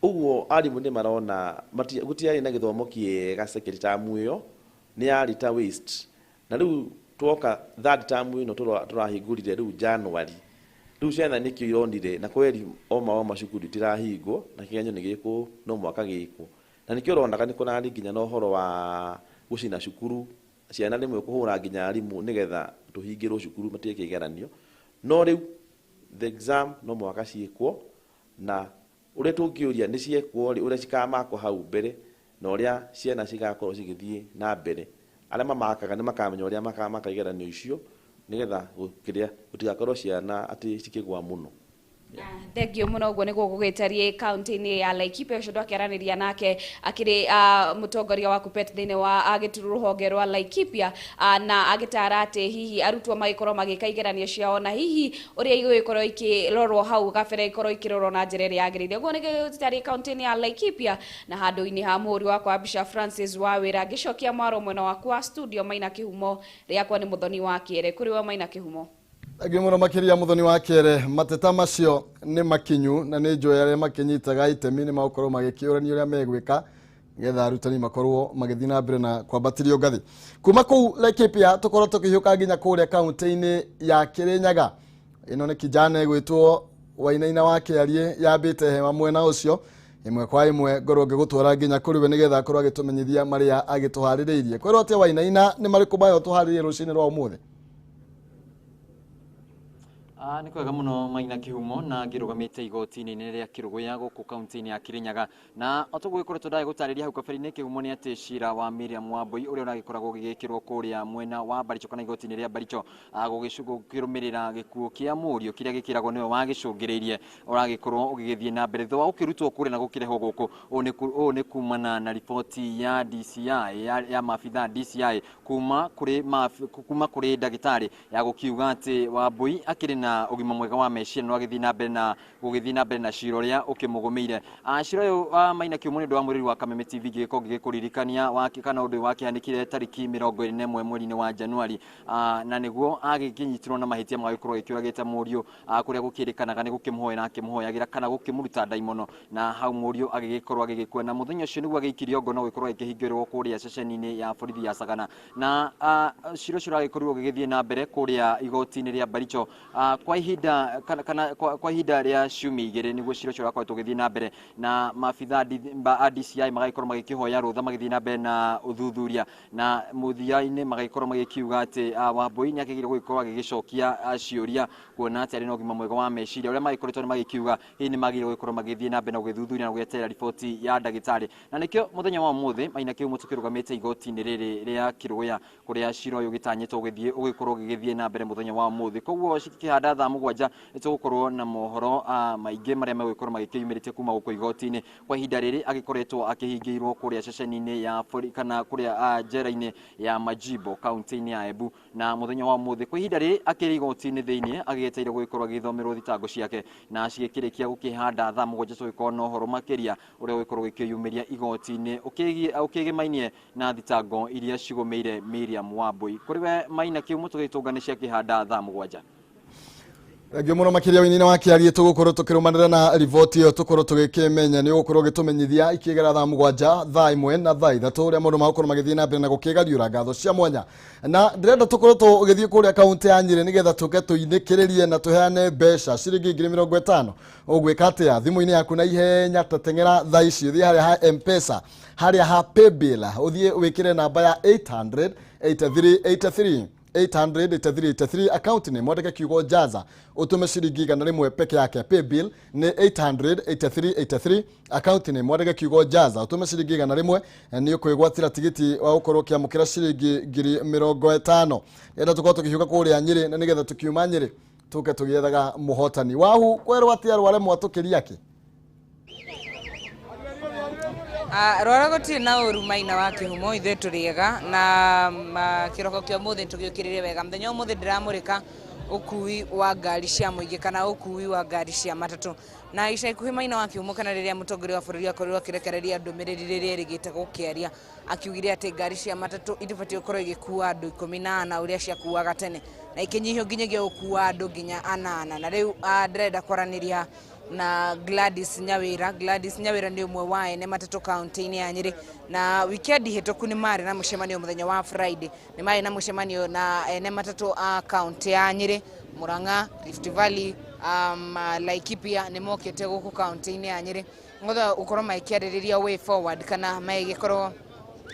Ũguo arimũ nĩ marona gũtiarĩ na gĩthomo kĩega second term ĩyo nĩ yarĩ ta waste. Na rĩu twoka third term ĩno tũrahingũrire rĩu January, rĩu ciana nĩkĩo ironire na kweri oma cukuru itirahingwo na kĩgeranio nĩ gĩkwo no mwaka gĩkwo, na nĩkĩo ũronaga nĩ kũrarĩ nginya na ũhoro wa gũcina cukuru, ciana rĩmwe kũhũra nginya arimũ nĩgetha tũhingĩrwo cukuru matige kĩgeranio. No rĩu the exam no mwaka ciĩkwo, na ũrĩa tũngĩũria nĩ ciekwo rĩ, ũrĩa cikamakwo hau mbere na ũrĩa ciana cigakorwo cigĩthiĩ na mbere. Arĩa mamakaga nĩ makamenya ũrĩa makamaka igeranio icio nĩgetha gũtigakorwo ciana atĩ cikĩgwa mũno. Thank you mũno. Ũguo nĩguo gũgĩtariĩ kaunti-inĩ ya Laikipia. Ũcio ndwakĩaranĩria nake akĩrĩ mũtongoria wa KUPPET thĩinĩ wa gĩturu rũhonge rwa Laikipia, na agĩtara atĩ hihi arutwo magĩkorwo magĩka igeranio ciao na hihi ũrĩa igũgĩkorwo ikĩrorwo hau gabere ikorwo ikĩrorwo na njĩra ĩrĩa yagĩrĩire. Ũguo nĩguo gũtariĩ kaunti-inĩ ya Laikipia. Na handũ-inĩ ha mũhũri wakwa mbica Francis Wawĩra, ngĩcokia mwaro mwena wakwa studio Maina Kĩhumo, rĩakwa nĩ Mũthoni wa Kĩere. Kũrĩ we Maina Kĩhumo. Thengiũ mũno makĩria Mũthoni wa Kĩere. Mateta macio nĩ makinyu na nĩ njũĩ arĩa makĩnyitaga itemi nĩ magũkorwo magĩkĩũrania ũrĩa megwĩka nĩgetha arutani makorwo magĩthiĩ na mbere na kwambatĩrio ngathĩ. Kuma kũu Laikipia tũkorwo tũkĩhiũka nginya kũrĩa kaunti-inĩ ya Kĩrĩnyaga. Ĩno nĩ kijana ĩgwĩtwo Wainaina wa Kĩariĩ yambĩte hema mwena ũcio. Ĩmwe kwa ĩmwe ngorwo ngĩgũtwara nginya kũrĩ we nĩgetha akorwo agĩtũmenyithia marĩa agĩtũharĩrĩirie. Kwĩrwo atĩa Wainaina, nĩ marĩkũ maya ũtũharĩrĩirie rũcinĩ rwa ũmũthĩ? Nĩ kwega mũno Maina Kĩhumo, na ngĩrũgamĩte igoti-inĩ inene rĩa Kĩrũgũya gũkũ kaunti-inĩ ya Kĩrĩnyaga. Na o toguo gĩkoretwo ndagĩgũtarĩria hau kabere-inĩ Kĩhumo nĩ atĩ cira wa Miriam Wambui ũrĩa ũragĩkoragwo ũgĩgĩkĩrwo kũrĩa mwena wa Baricho kana igoti-inĩ rĩa Baricho, gũkĩrũmĩrĩra gĩkuũ kĩa mũriũ kĩrĩa gĩkĩragwo nĩwe wagĩcũngĩrĩirie ũragĩkorwo ũgĩgĩthiĩ na mbere thutha wa gũkĩrutwo kũrĩa na gũkĩrehwo gũkũ. Ũũ nĩ kumana na riboti ya DCI ya maabitha DCI kuma kũrĩ ndagĩtarĩ ya gũkiuga atĩ Wambui akĩrĩ na na ũgima mwega wa meciria no agĩthiĩ na mbere na gũgĩthiĩ na mbere na cira ũrĩa ũkĩmũgũmĩire. Cira ũyũ Maina Kĩhumo nĩ ũndũ wa mwĩrĩri wa Kameme TV ngĩgĩkorwo ngĩgĩkũririkania kana ũndũ ũyũ wakĩhanĩkire tarĩki 21 mweri-inĩ wa Januari, na nĩguo agĩkĩnyitirwo na mahĩtia ma gũkorwo agĩkĩũragĩte mũriũ, kũrĩa gũkĩrĩkanaga nĩ gũkĩmũhoera akĩmũhoyagĩra kana gũkĩmũruta ndaimono, na hau mũriũ agĩgĩkorwo agĩgĩkua, na mũthenya ũcio nĩguo agĩikirio ngono gũgĩkorwo agĩkĩhingĩrwo kũrĩa ceceni-inĩ ya borithi ya Sagana. Na cira ũcio ũragĩkorirwo ũgĩgĩthiĩ na mbere kũrĩa igoti-inĩ rĩa Baricho kwa ihinda kana kwa ihinda rĩa ciumia igĩrĩ nĩguo cira ũcio ũrakoretwo ũgĩthiĩ na mbere, na maabitha a DCI magagĩkorwo magĩkĩhoya rũtha magĩthiĩ na mbere na ũthuthuria, na mũthia-inĩ magagĩkorwo magĩkiuga atĩ Wambui nĩ akĩagĩrĩirwo gũgĩkorwo agĩgĩcokia ciũria kuona atĩ arĩ na ũgima mwega wa meciria, ũrĩa magĩkoretwo nĩ magĩkiuga hihi nĩ magĩrĩirwo gũkorwo magĩthiĩ na mbere na gũgĩthuthuria na gũgĩeterera riboti ya ndagĩtarĩ. Na nĩkĩo mũthenya wa ũmũthĩ Maina Kĩhumo tũkĩrũgamĩte igoti-inĩ rĩrĩ rĩa Kĩrũya kũrĩa cira ũyũ ũgĩtanyĩtwo ũgĩkorwo ũgĩgĩthiĩ na mbere mũthenya wa ũmũthĩ. Koguo cikĩhanda thaa 7 nĩtũgũkorwo na mohoro maingĩ marĩa megũgĩkorwo magĩkĩyumĩrĩtie kuma gũkũ igoti-inĩ. Kwa ihinda rĩrĩ agĩkoretwo akĩhingĩirwo kũrĩa ceceni-inĩ ya borithi kana kũrĩa njera-inĩ ya Majimbo kaunti-inĩ ya Embu, na mũthenya wa ũmũthĩ kwa ihinda rĩrĩ akĩrĩ igoti-inĩ thĩinĩ agĩetereire gũgĩkorwo agĩthomerwo thitango ciake, na cigĩkĩrĩkia gũkĩhanda thaa 7 tũgĩkorwo na ũhoro makĩria ũrĩa ũgĩkorwo ũgĩkĩyumĩria igoti-inĩ ũkĩgĩmainie na thitango iria cigũmĩire Miriam Wambui. Kũrĩ we Maina Kĩhumo tũgĩtũngane ciakĩhanda thaa 7. Thengiũ mũno makĩria wĩini-inĩ wa Kĩariĩ, tũgũkorwo tũkĩrũmanĩra na riboti ĩyo, tũkorwo tũgĩkĩmenya nĩ ũgũkorwo ũgĩtũmenyithia ikĩgera thaa 7, thaa 1 na thaa 3 ũrĩa maũndũ magũkorwo magĩthiĩ na mbere na gũkĩgariũra. Ngatho cia mwanya, na ndĩrenda tũkorwo tũgĩthiĩ kũrĩa kaunti ya Nyĩrĩ nĩgetha tũke tũinĩkĩrĩrie na tũheane mbeca ciringi 50,000. Ũgwĩka atĩa? Thimũ-inĩ yaku na ihenya tateng'era thaa ici, ũthiĩ harĩa ha M-Pesa, harĩa ha Paybill, ũthiĩ wĩkĩre namba ya 800 8383 800 8383, account name mwandĩke kiugo Jaza, ũtũme ciringi 100 peke yake. Paybill nĩ 800 8383, account name mwandĩke kiugo Jaza, ũtũme ciringi 100, nĩ ũkwĩgwatĩra tigiti wa gũkorwo ũkĩamũkĩra ciringi 50,000. Enda tũkorwo tũkĩhiũka kũrĩa Nyĩrĩ, na nĩgetha tũkiuma Nyĩrĩ tũke tũgĩethaga mũhotani wahu kwerwo atĩ arware mwatũkĩria kĩ. Rwara gũtirĩ na ũru Maina wa Kĩhumo, ithuĩ tũrĩ ega na kĩroko kĩa ũmũthĩ tũgĩũkĩrĩre wega. Mũthenya wa ũmũthĩ ndĩramũrĩka ũkui wa ngari cia mũingĩ kana ũkui wa ngari cia matatũ. Na ica ikuhĩ Maina wa Kĩhumo, kana rĩrĩa mũtongoria wa bũrũri akorirwo akĩrekereria ndũmĩrĩri rĩrĩa ĩrĩgĩte gũkĩaria, akiugire atĩ ngari cia matatũ itibatiĩ gũkorwo igĩkua andũ 14 ũrĩa ciakuaga tene, na ikĩnyihio nginyagia gũkua andũ nginya 8. Na rĩu ndĩrenda kwaranĩria na Gladys Nyawira. Gladys Nyawira nĩ ũmwe wa ene matatũ kaunti-inĩ ya Nyĩrĩ, na wikendi hĩtũku nĩ marĩ na mũcemanio mũthenya wa Friday, nĩ marĩ na mũcemanio na ene matatũ a kaunti ya Nyĩrĩ, Murang'a, Rift Valley, Laikipia nĩ mokĩte gũkũ kaunti-inĩ ya Nyĩrĩ ngotha gũkorwo magĩkĩarĩrĩria way forward, kana magĩkorwo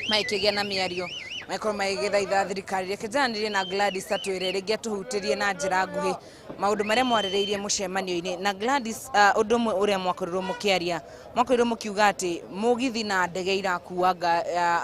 magĩkĩgĩa na mĩario, magĩkorwo magĩgĩthaitha thirikari. Reke njaranĩrie na Gladys atwĩre rĩngĩ atũhutĩrie na njĩra nguhĩ maũndũ marĩa mwarĩrĩirie mũcemanio-inĩ. Na Gladys, ũndũ ũmwe ũrĩa mwakorirwo mũkĩaria, mwakorirwo mũkiuga atĩ mũgithi na ndege irakua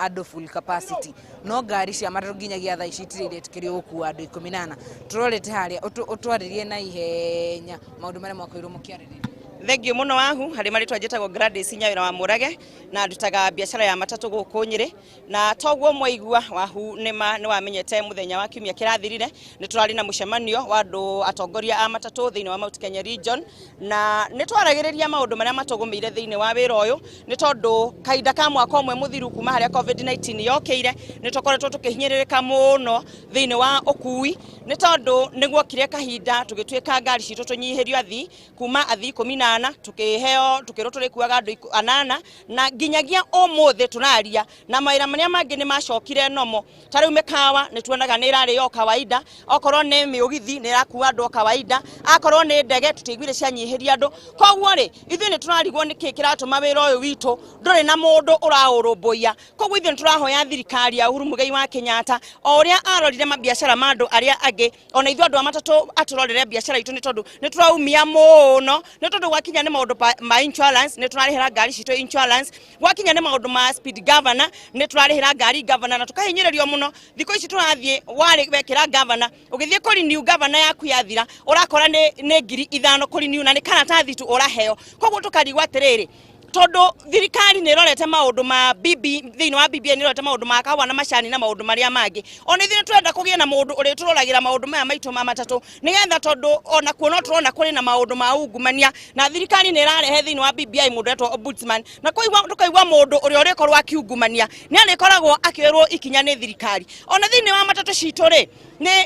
andũ full capacity, no ngari cia matatũ nginyagia thaa ici itirĩ iretĩkĩrio gũkua andũ 14. Tũrorete harĩa ũtwarĩrie na ihenya maũndũ marĩa mwakorirwo mũkĩarĩrĩria. Thengiũ mũno wahu, harĩ marĩtwa njĩtagwo Gladys Nyawĩra wa Mũrage, na ndutaga biacara ya matatũ gũkũ Nyĩrĩ. Na toguo mwaigua wahu nĩ wamenyete mũthenya wa kiumia kĩrathirire nĩ tũrarĩ na mũcemanio wa andũ atongoria a matatũ thĩinĩ wa Mount Kenya region, na nĩ twaragĩrĩria maũndũ marĩa matũgũmĩire thĩinĩ wa wĩra ũyũ, nĩ tondũ kahinda ka mwaka ũmwe mũthiru kuma harĩa COVID-19 yokĩire nĩ tũkoretwo tũkĩhinyĩrĩrĩka mũno thĩinĩ wa ũkui, nĩ tondũ nĩ guokire kahinda tũgĩtuĩka ngari citũ tũnyihĩrio athii kuma athii 14 tukiheo tukirwo turikuaga andu 8, na nginyagia umuthi turaria na mawira maria mangi ni macokire nomo. Ta riu mikawa ni tuonaga ni irarĩo o kawaida, okorwo ni miugithi ni irakua andu o kawaida, akorwo ni ndege tutiiguire cianyihiria andu. Koguo ri ithuĩ ni turarigwo niki kiratuma wira uyu witu nduri na mundu uraurumbuiya. Koguo ithuĩ ni turahoya thirikari ya Uhuru Muigai wa Kenyatta o uria arorire mabiacara ma andu aria angi, ona ithuĩ andu a matatu aturorere biacara itu, ni tondu ni turaumia muno, ni tondu gwakinya ni maundu ma insurance ni turarihira ngari citu insurance, gwakinya ni maundu ma speed governor ni turarihira ngari governor, na tukahinyiririo muno. Thiku ici turathie wari wekira governor, ugithie kuri new governor yaku yathira urakora ni 5,000 kuri new, na ni karatathi tu uraheo. Koguo tukarigwo atiriri, Tondu thirikari nĩ ĩrorete maũndũ ma BB thĩinĩ wa BBI, nĩ ĩrorete maũndũ ma kahũa na macani na maũndũ marĩa mangĩ. Ona ithuĩ nĩ tũrenda kũgĩe na mũndũ ũrĩa tũroragĩra maũndũ maya maitũ ma matatũ, nĩgetha tondũ ona kuo no tũrona kũrĩ na maũndũ ma ungumania, na thirikari nĩ ĩrarehe thĩinĩ wa BBI mũndũ etwo ombudsman, na kũigua tũkaigua mũndũ ũrĩa ũrĩkorwo akiungumania nĩ arĩkoragwo akĩoerwo ikinya nĩ thirikari. Ona thĩinĩ wa matatũ citũ rĩ,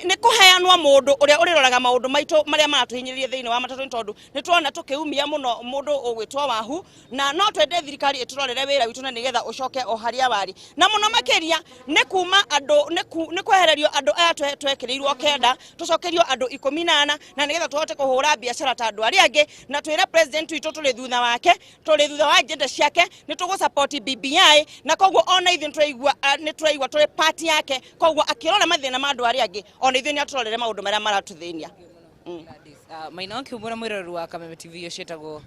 nĩ kũheanwo mũndũ ũrĩa ũrĩroraga maũndũ maitũ marĩa maratũhinyĩrĩria thĩinĩ wa matatũ, nĩ tondũ nĩ tuona tũkĩumia mũno mũndũ ũgwĩtwo Wahu, na no twende thirikari ĩtũrorere wĩra witũ na nĩgetha ũcoke o harĩa warĩ. Na mũno makĩria nĩ kuma andũ nĩ kwehererio andũ aya twekĩrĩirwo 9, tũcokerio andũ 14, na nĩgetha tũhote kũhũra biacara ta andũ arĩa angĩ, na twĩre president witũ tũrĩ thutha wake, tũrĩ thutha wa agenda ciake, nĩ tũgũ support BBI, na koguo ona ithuĩ nĩ tũraigua tũrĩ party yake, koguo akĩrora mathĩna ma andũ arĩa angĩ, ona ithuĩ nĩ atũrorere maũndũ marĩa maratũthĩnia. Maina wa Kĩhumo na mwĩroreri wa Kameme TV ũcio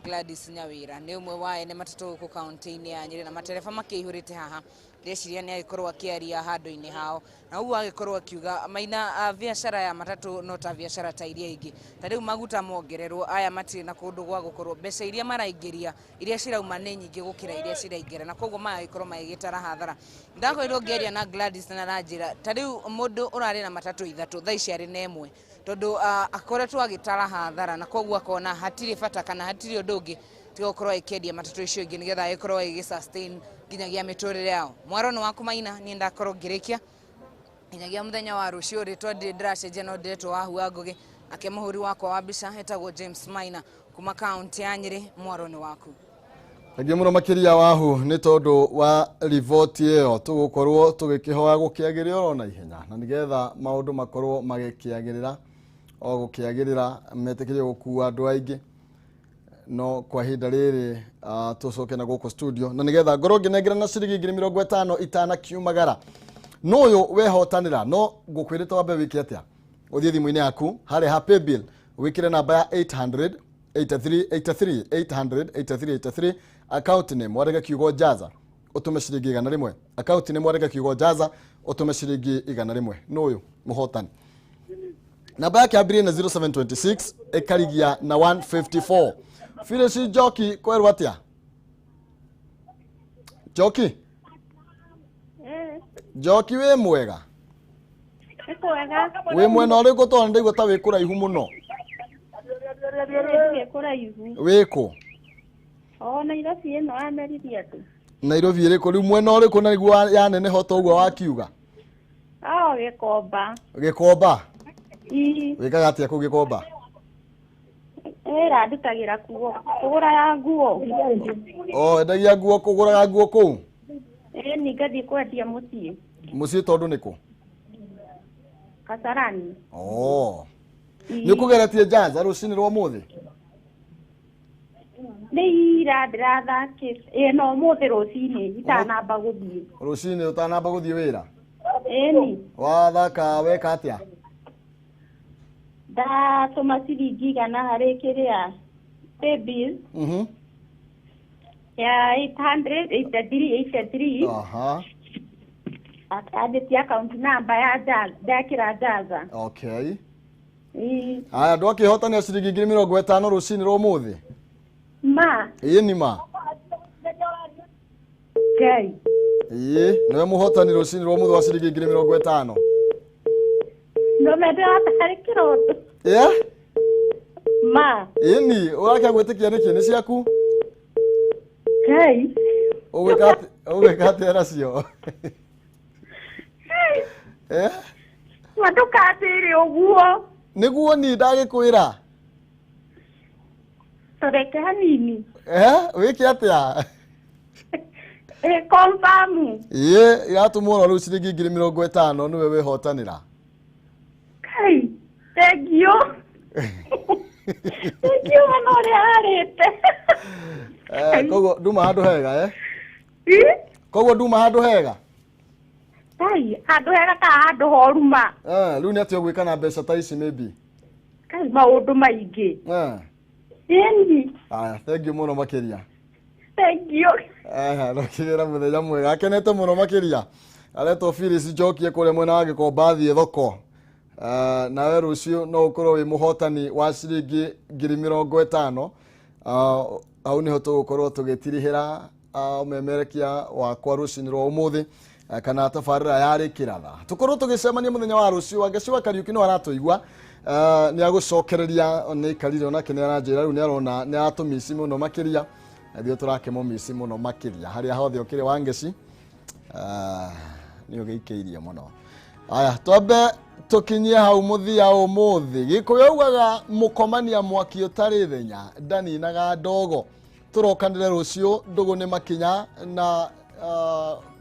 Gladys Nyawira nĩ ũmwe wa ene matatũ gũkũ kaunti-inĩ ya Nyĩrĩ, na matereba makĩihũrĩte haha. Ndĩreciria nĩ agĩkorwo akĩaria handũ-inĩ hao, na ũguo agĩkorwo akiuga Maina, biacara ya matatũ no ta biacara ta iria ingĩ. Ta rĩu maguta mongererwo, aya matirĩ na kũndũ gwa gũkorwo, mbeca iria maraingĩria iria cirauma nĩ nyingĩ gũkĩra iria ciraingĩra, na koguo magagĩkorwo magĩgĩtara hathara. Ndakorirwo ngĩaria na Gladys na aranjĩra ta rĩu mũndũ ũrarĩ na matatũ 3 thaa ici arĩ na 1, tondũ akoretwo agĩtara hathara, na koguo akona hatirĩ bata kana hatirĩ ũndũ ũngĩ tiga gũkorwo agĩkĩendia matatũ icio ingĩ nĩgetha agĩkorwo agĩgĩ sustain nginyagia mĩtũrĩre yao. Mwaro nĩ waku Maina, niĩ ndakorwo ngĩrĩkia nginyagia mũthenya wa rũciũ. Rĩtwa ndirĩ ndĩracenjia, no ndĩretwo Wahu wa Ngũgĩ, ake mũhũri wakwa wa mbica etagwo James Maina kuma kaunti ya Nyĩrĩ. Mwaro nĩ waku. Thengiũ mũno makĩria Wahu nĩ tondũ wa riboti ĩyo. Tũgũkorwo tũgĩkĩhoya gũkĩagĩrĩra oro na ihenya, na nĩgetha maũndũ makorwo magĩkĩagĩrĩra o gũkĩagĩrĩra, metĩkĩrie gũkua andũ aingĩ. No kwa ihinda rĩrĩ, tũcoke na gũkũ studio, na nĩgetha ngorwo ngĩnengerana ciringi 50,000 itanakiumagara. No ũyũ wehotanĩra, no ngũkwĩrĩte wambe wĩke atĩa? Ũthiĩ thimũ-inĩ yaku harĩa ha paybill, wĩkĩre namba ya 800 83 83 800 83 83, account name wandĩke kiugo Jaza, ũtũme ciringi 100. Account name wandĩke kiugo Jaza, ũtũme ciringi 100. No ũyũ mũhotani namba yake yambĩrĩrie na 0726 ĩkarigia na 154. Phyllis Njoki, kwerwo atĩa Njoki? Njoki, wĩ mwega? Nĩ kwega. Wĩ mwena ũrĩkũ? Tondũ ndaigua ta wĩ kũraihu mũno. Ndirĩ kũraihu. Wĩ kũ? O Nairobi ĩno ameriria andũ. Nairobi ĩrĩkũ rĩu, mwena ũrĩkũ? Na nĩguo yaneneha ta ũguo wakiuga. O Gĩkomba. Gĩkomba? Ii. Wĩkaga atĩa kũu Gĩkomba? Wĩra ndutagĩra kuo. Kũgũraga nguo. O endagia nguo, kũgũraga nguo kũu? Ĩĩ, ni ngathiĩ kwendia mũciĩ. Mũciĩ tondũ nĩ kũ? Kasarani. Oh. Nĩ ũkũgeretie Jaza rũcinĩ rwa ũmũthĩ? Nĩ ira ndĩrathakĩte. Ĩĩ, no ũmũthĩ rũcinĩ itanamba gũthiĩ. Rũcinĩ ũtanamba gũthiĩ wĩra? Ĩĩ ni. Wathaka weka atĩa? Ndatũma ciringi 100 harĩ kĩrĩa paybill ya 800 83 83. Andĩtie account number ya Jaza, ndekĩra Jaza. Okay. Ĩĩ. Aya, ndwakĩhotania ciringi 50,000 rũcinĩ rwa ũmũthĩ. Ma. Ĩĩ ni ma. Ngai. Ĩĩ, nĩwe mũhotani rũcinĩ rwa ũmũthĩ wa ciringi 50,000. No mendera tarĩ kĩroto. Ĩĩ? Ma. Ĩĩ ni, ũrakĩaga gwĩtĩkia nĩkĩ? Nĩ ciaku? Ngai. Ũgwĩka atĩa nacio? Eh? Ma ndũkanjĩre ũguo. Nĩguo ni ndagĩkwĩra. Tũreke hanini. Eh? Wĩke atĩa? Ĩ confirm. Ĩĩ, iratũmwo oro rĩu ciringi 50,000, nĩwe wĩhotanĩra. Ngai. Thank you. Thank you mũno ũrĩa arĩte. Eh, koguo nduma handũ hega, eh? Koguo nduma handũ hega? Ngai, handũ hega kana handũ horu ma? Eh, rĩu nĩ atĩa ũgwĩka na mbeca ta ici maybe? Ngai, maũndũ maingĩ. Eh. Ĩni. Aya, thank you mũno makĩria. Thank you. Eh, rũkĩrĩra mũthenya mwega. Akenete mũno makĩria. Aretwo Phyllis Njoki kũrĩa mwena wa Gĩkomba athiĩ thoko. Nawe rũciũ no ũkorwo wĩ mũhotani wa ciringi 50,000. Hau nĩho tũgũkorwo tũgĩtirihĩra ũmemerekia wakwa rũcinĩ rwa ũmũthĩ, kana tabarĩra ya rĩkĩratha. Tũkorwo tũgĩcemania mũthenya wa rũciũ. Wangeci wa Kariũki no aratũigua, nĩ agũcokereria nĩ aikarire onake nĩ aranjĩra rĩu nĩ arona nĩ aratũmici mũno makĩria, na ithuĩ tũrakĩmũmici mũno makĩria. Harĩa hothe ũkĩrĩ Wangeci, nĩ ũgĩikĩirie mũno. Aya, twambe tũkinyie hau mũthia ũmũthĩ. Gĩkũyũ augaga mũkomania mwaki ũtarĩ thenya ndaninaga ndogo. Tũrokanĩre rũciũ, ndũgũ nĩ makinya na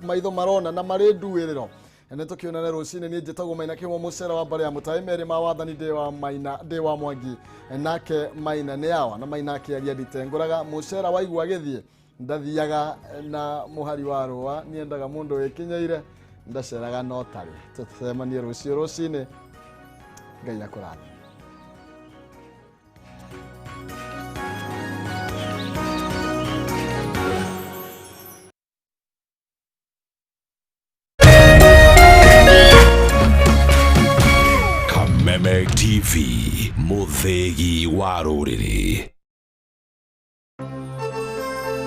maitho marona na marĩ nduĩrĩro. Nĩ tũkĩonane rũcinĩ. Niĩ njĩtagwo Maina Kĩmo, mũcera wa mbarĩ ya mũtaĩ merĩ ma wathani, ndĩ wa Maina, ndĩ wa Mwangi, nake Maina nĩ awa na Maina akĩaria nditengũraga. Mũcera waigua gĩthiĩ ndathiaga na mũhari wa rũa, niendaga mũndũ wĩkinyeire, ndaceraga no tarĩ. Tũcemanie rũciũ rũcinĩ. Ngai akũrathime. Kameme TV, mũthĩgi wa rũrĩrĩ.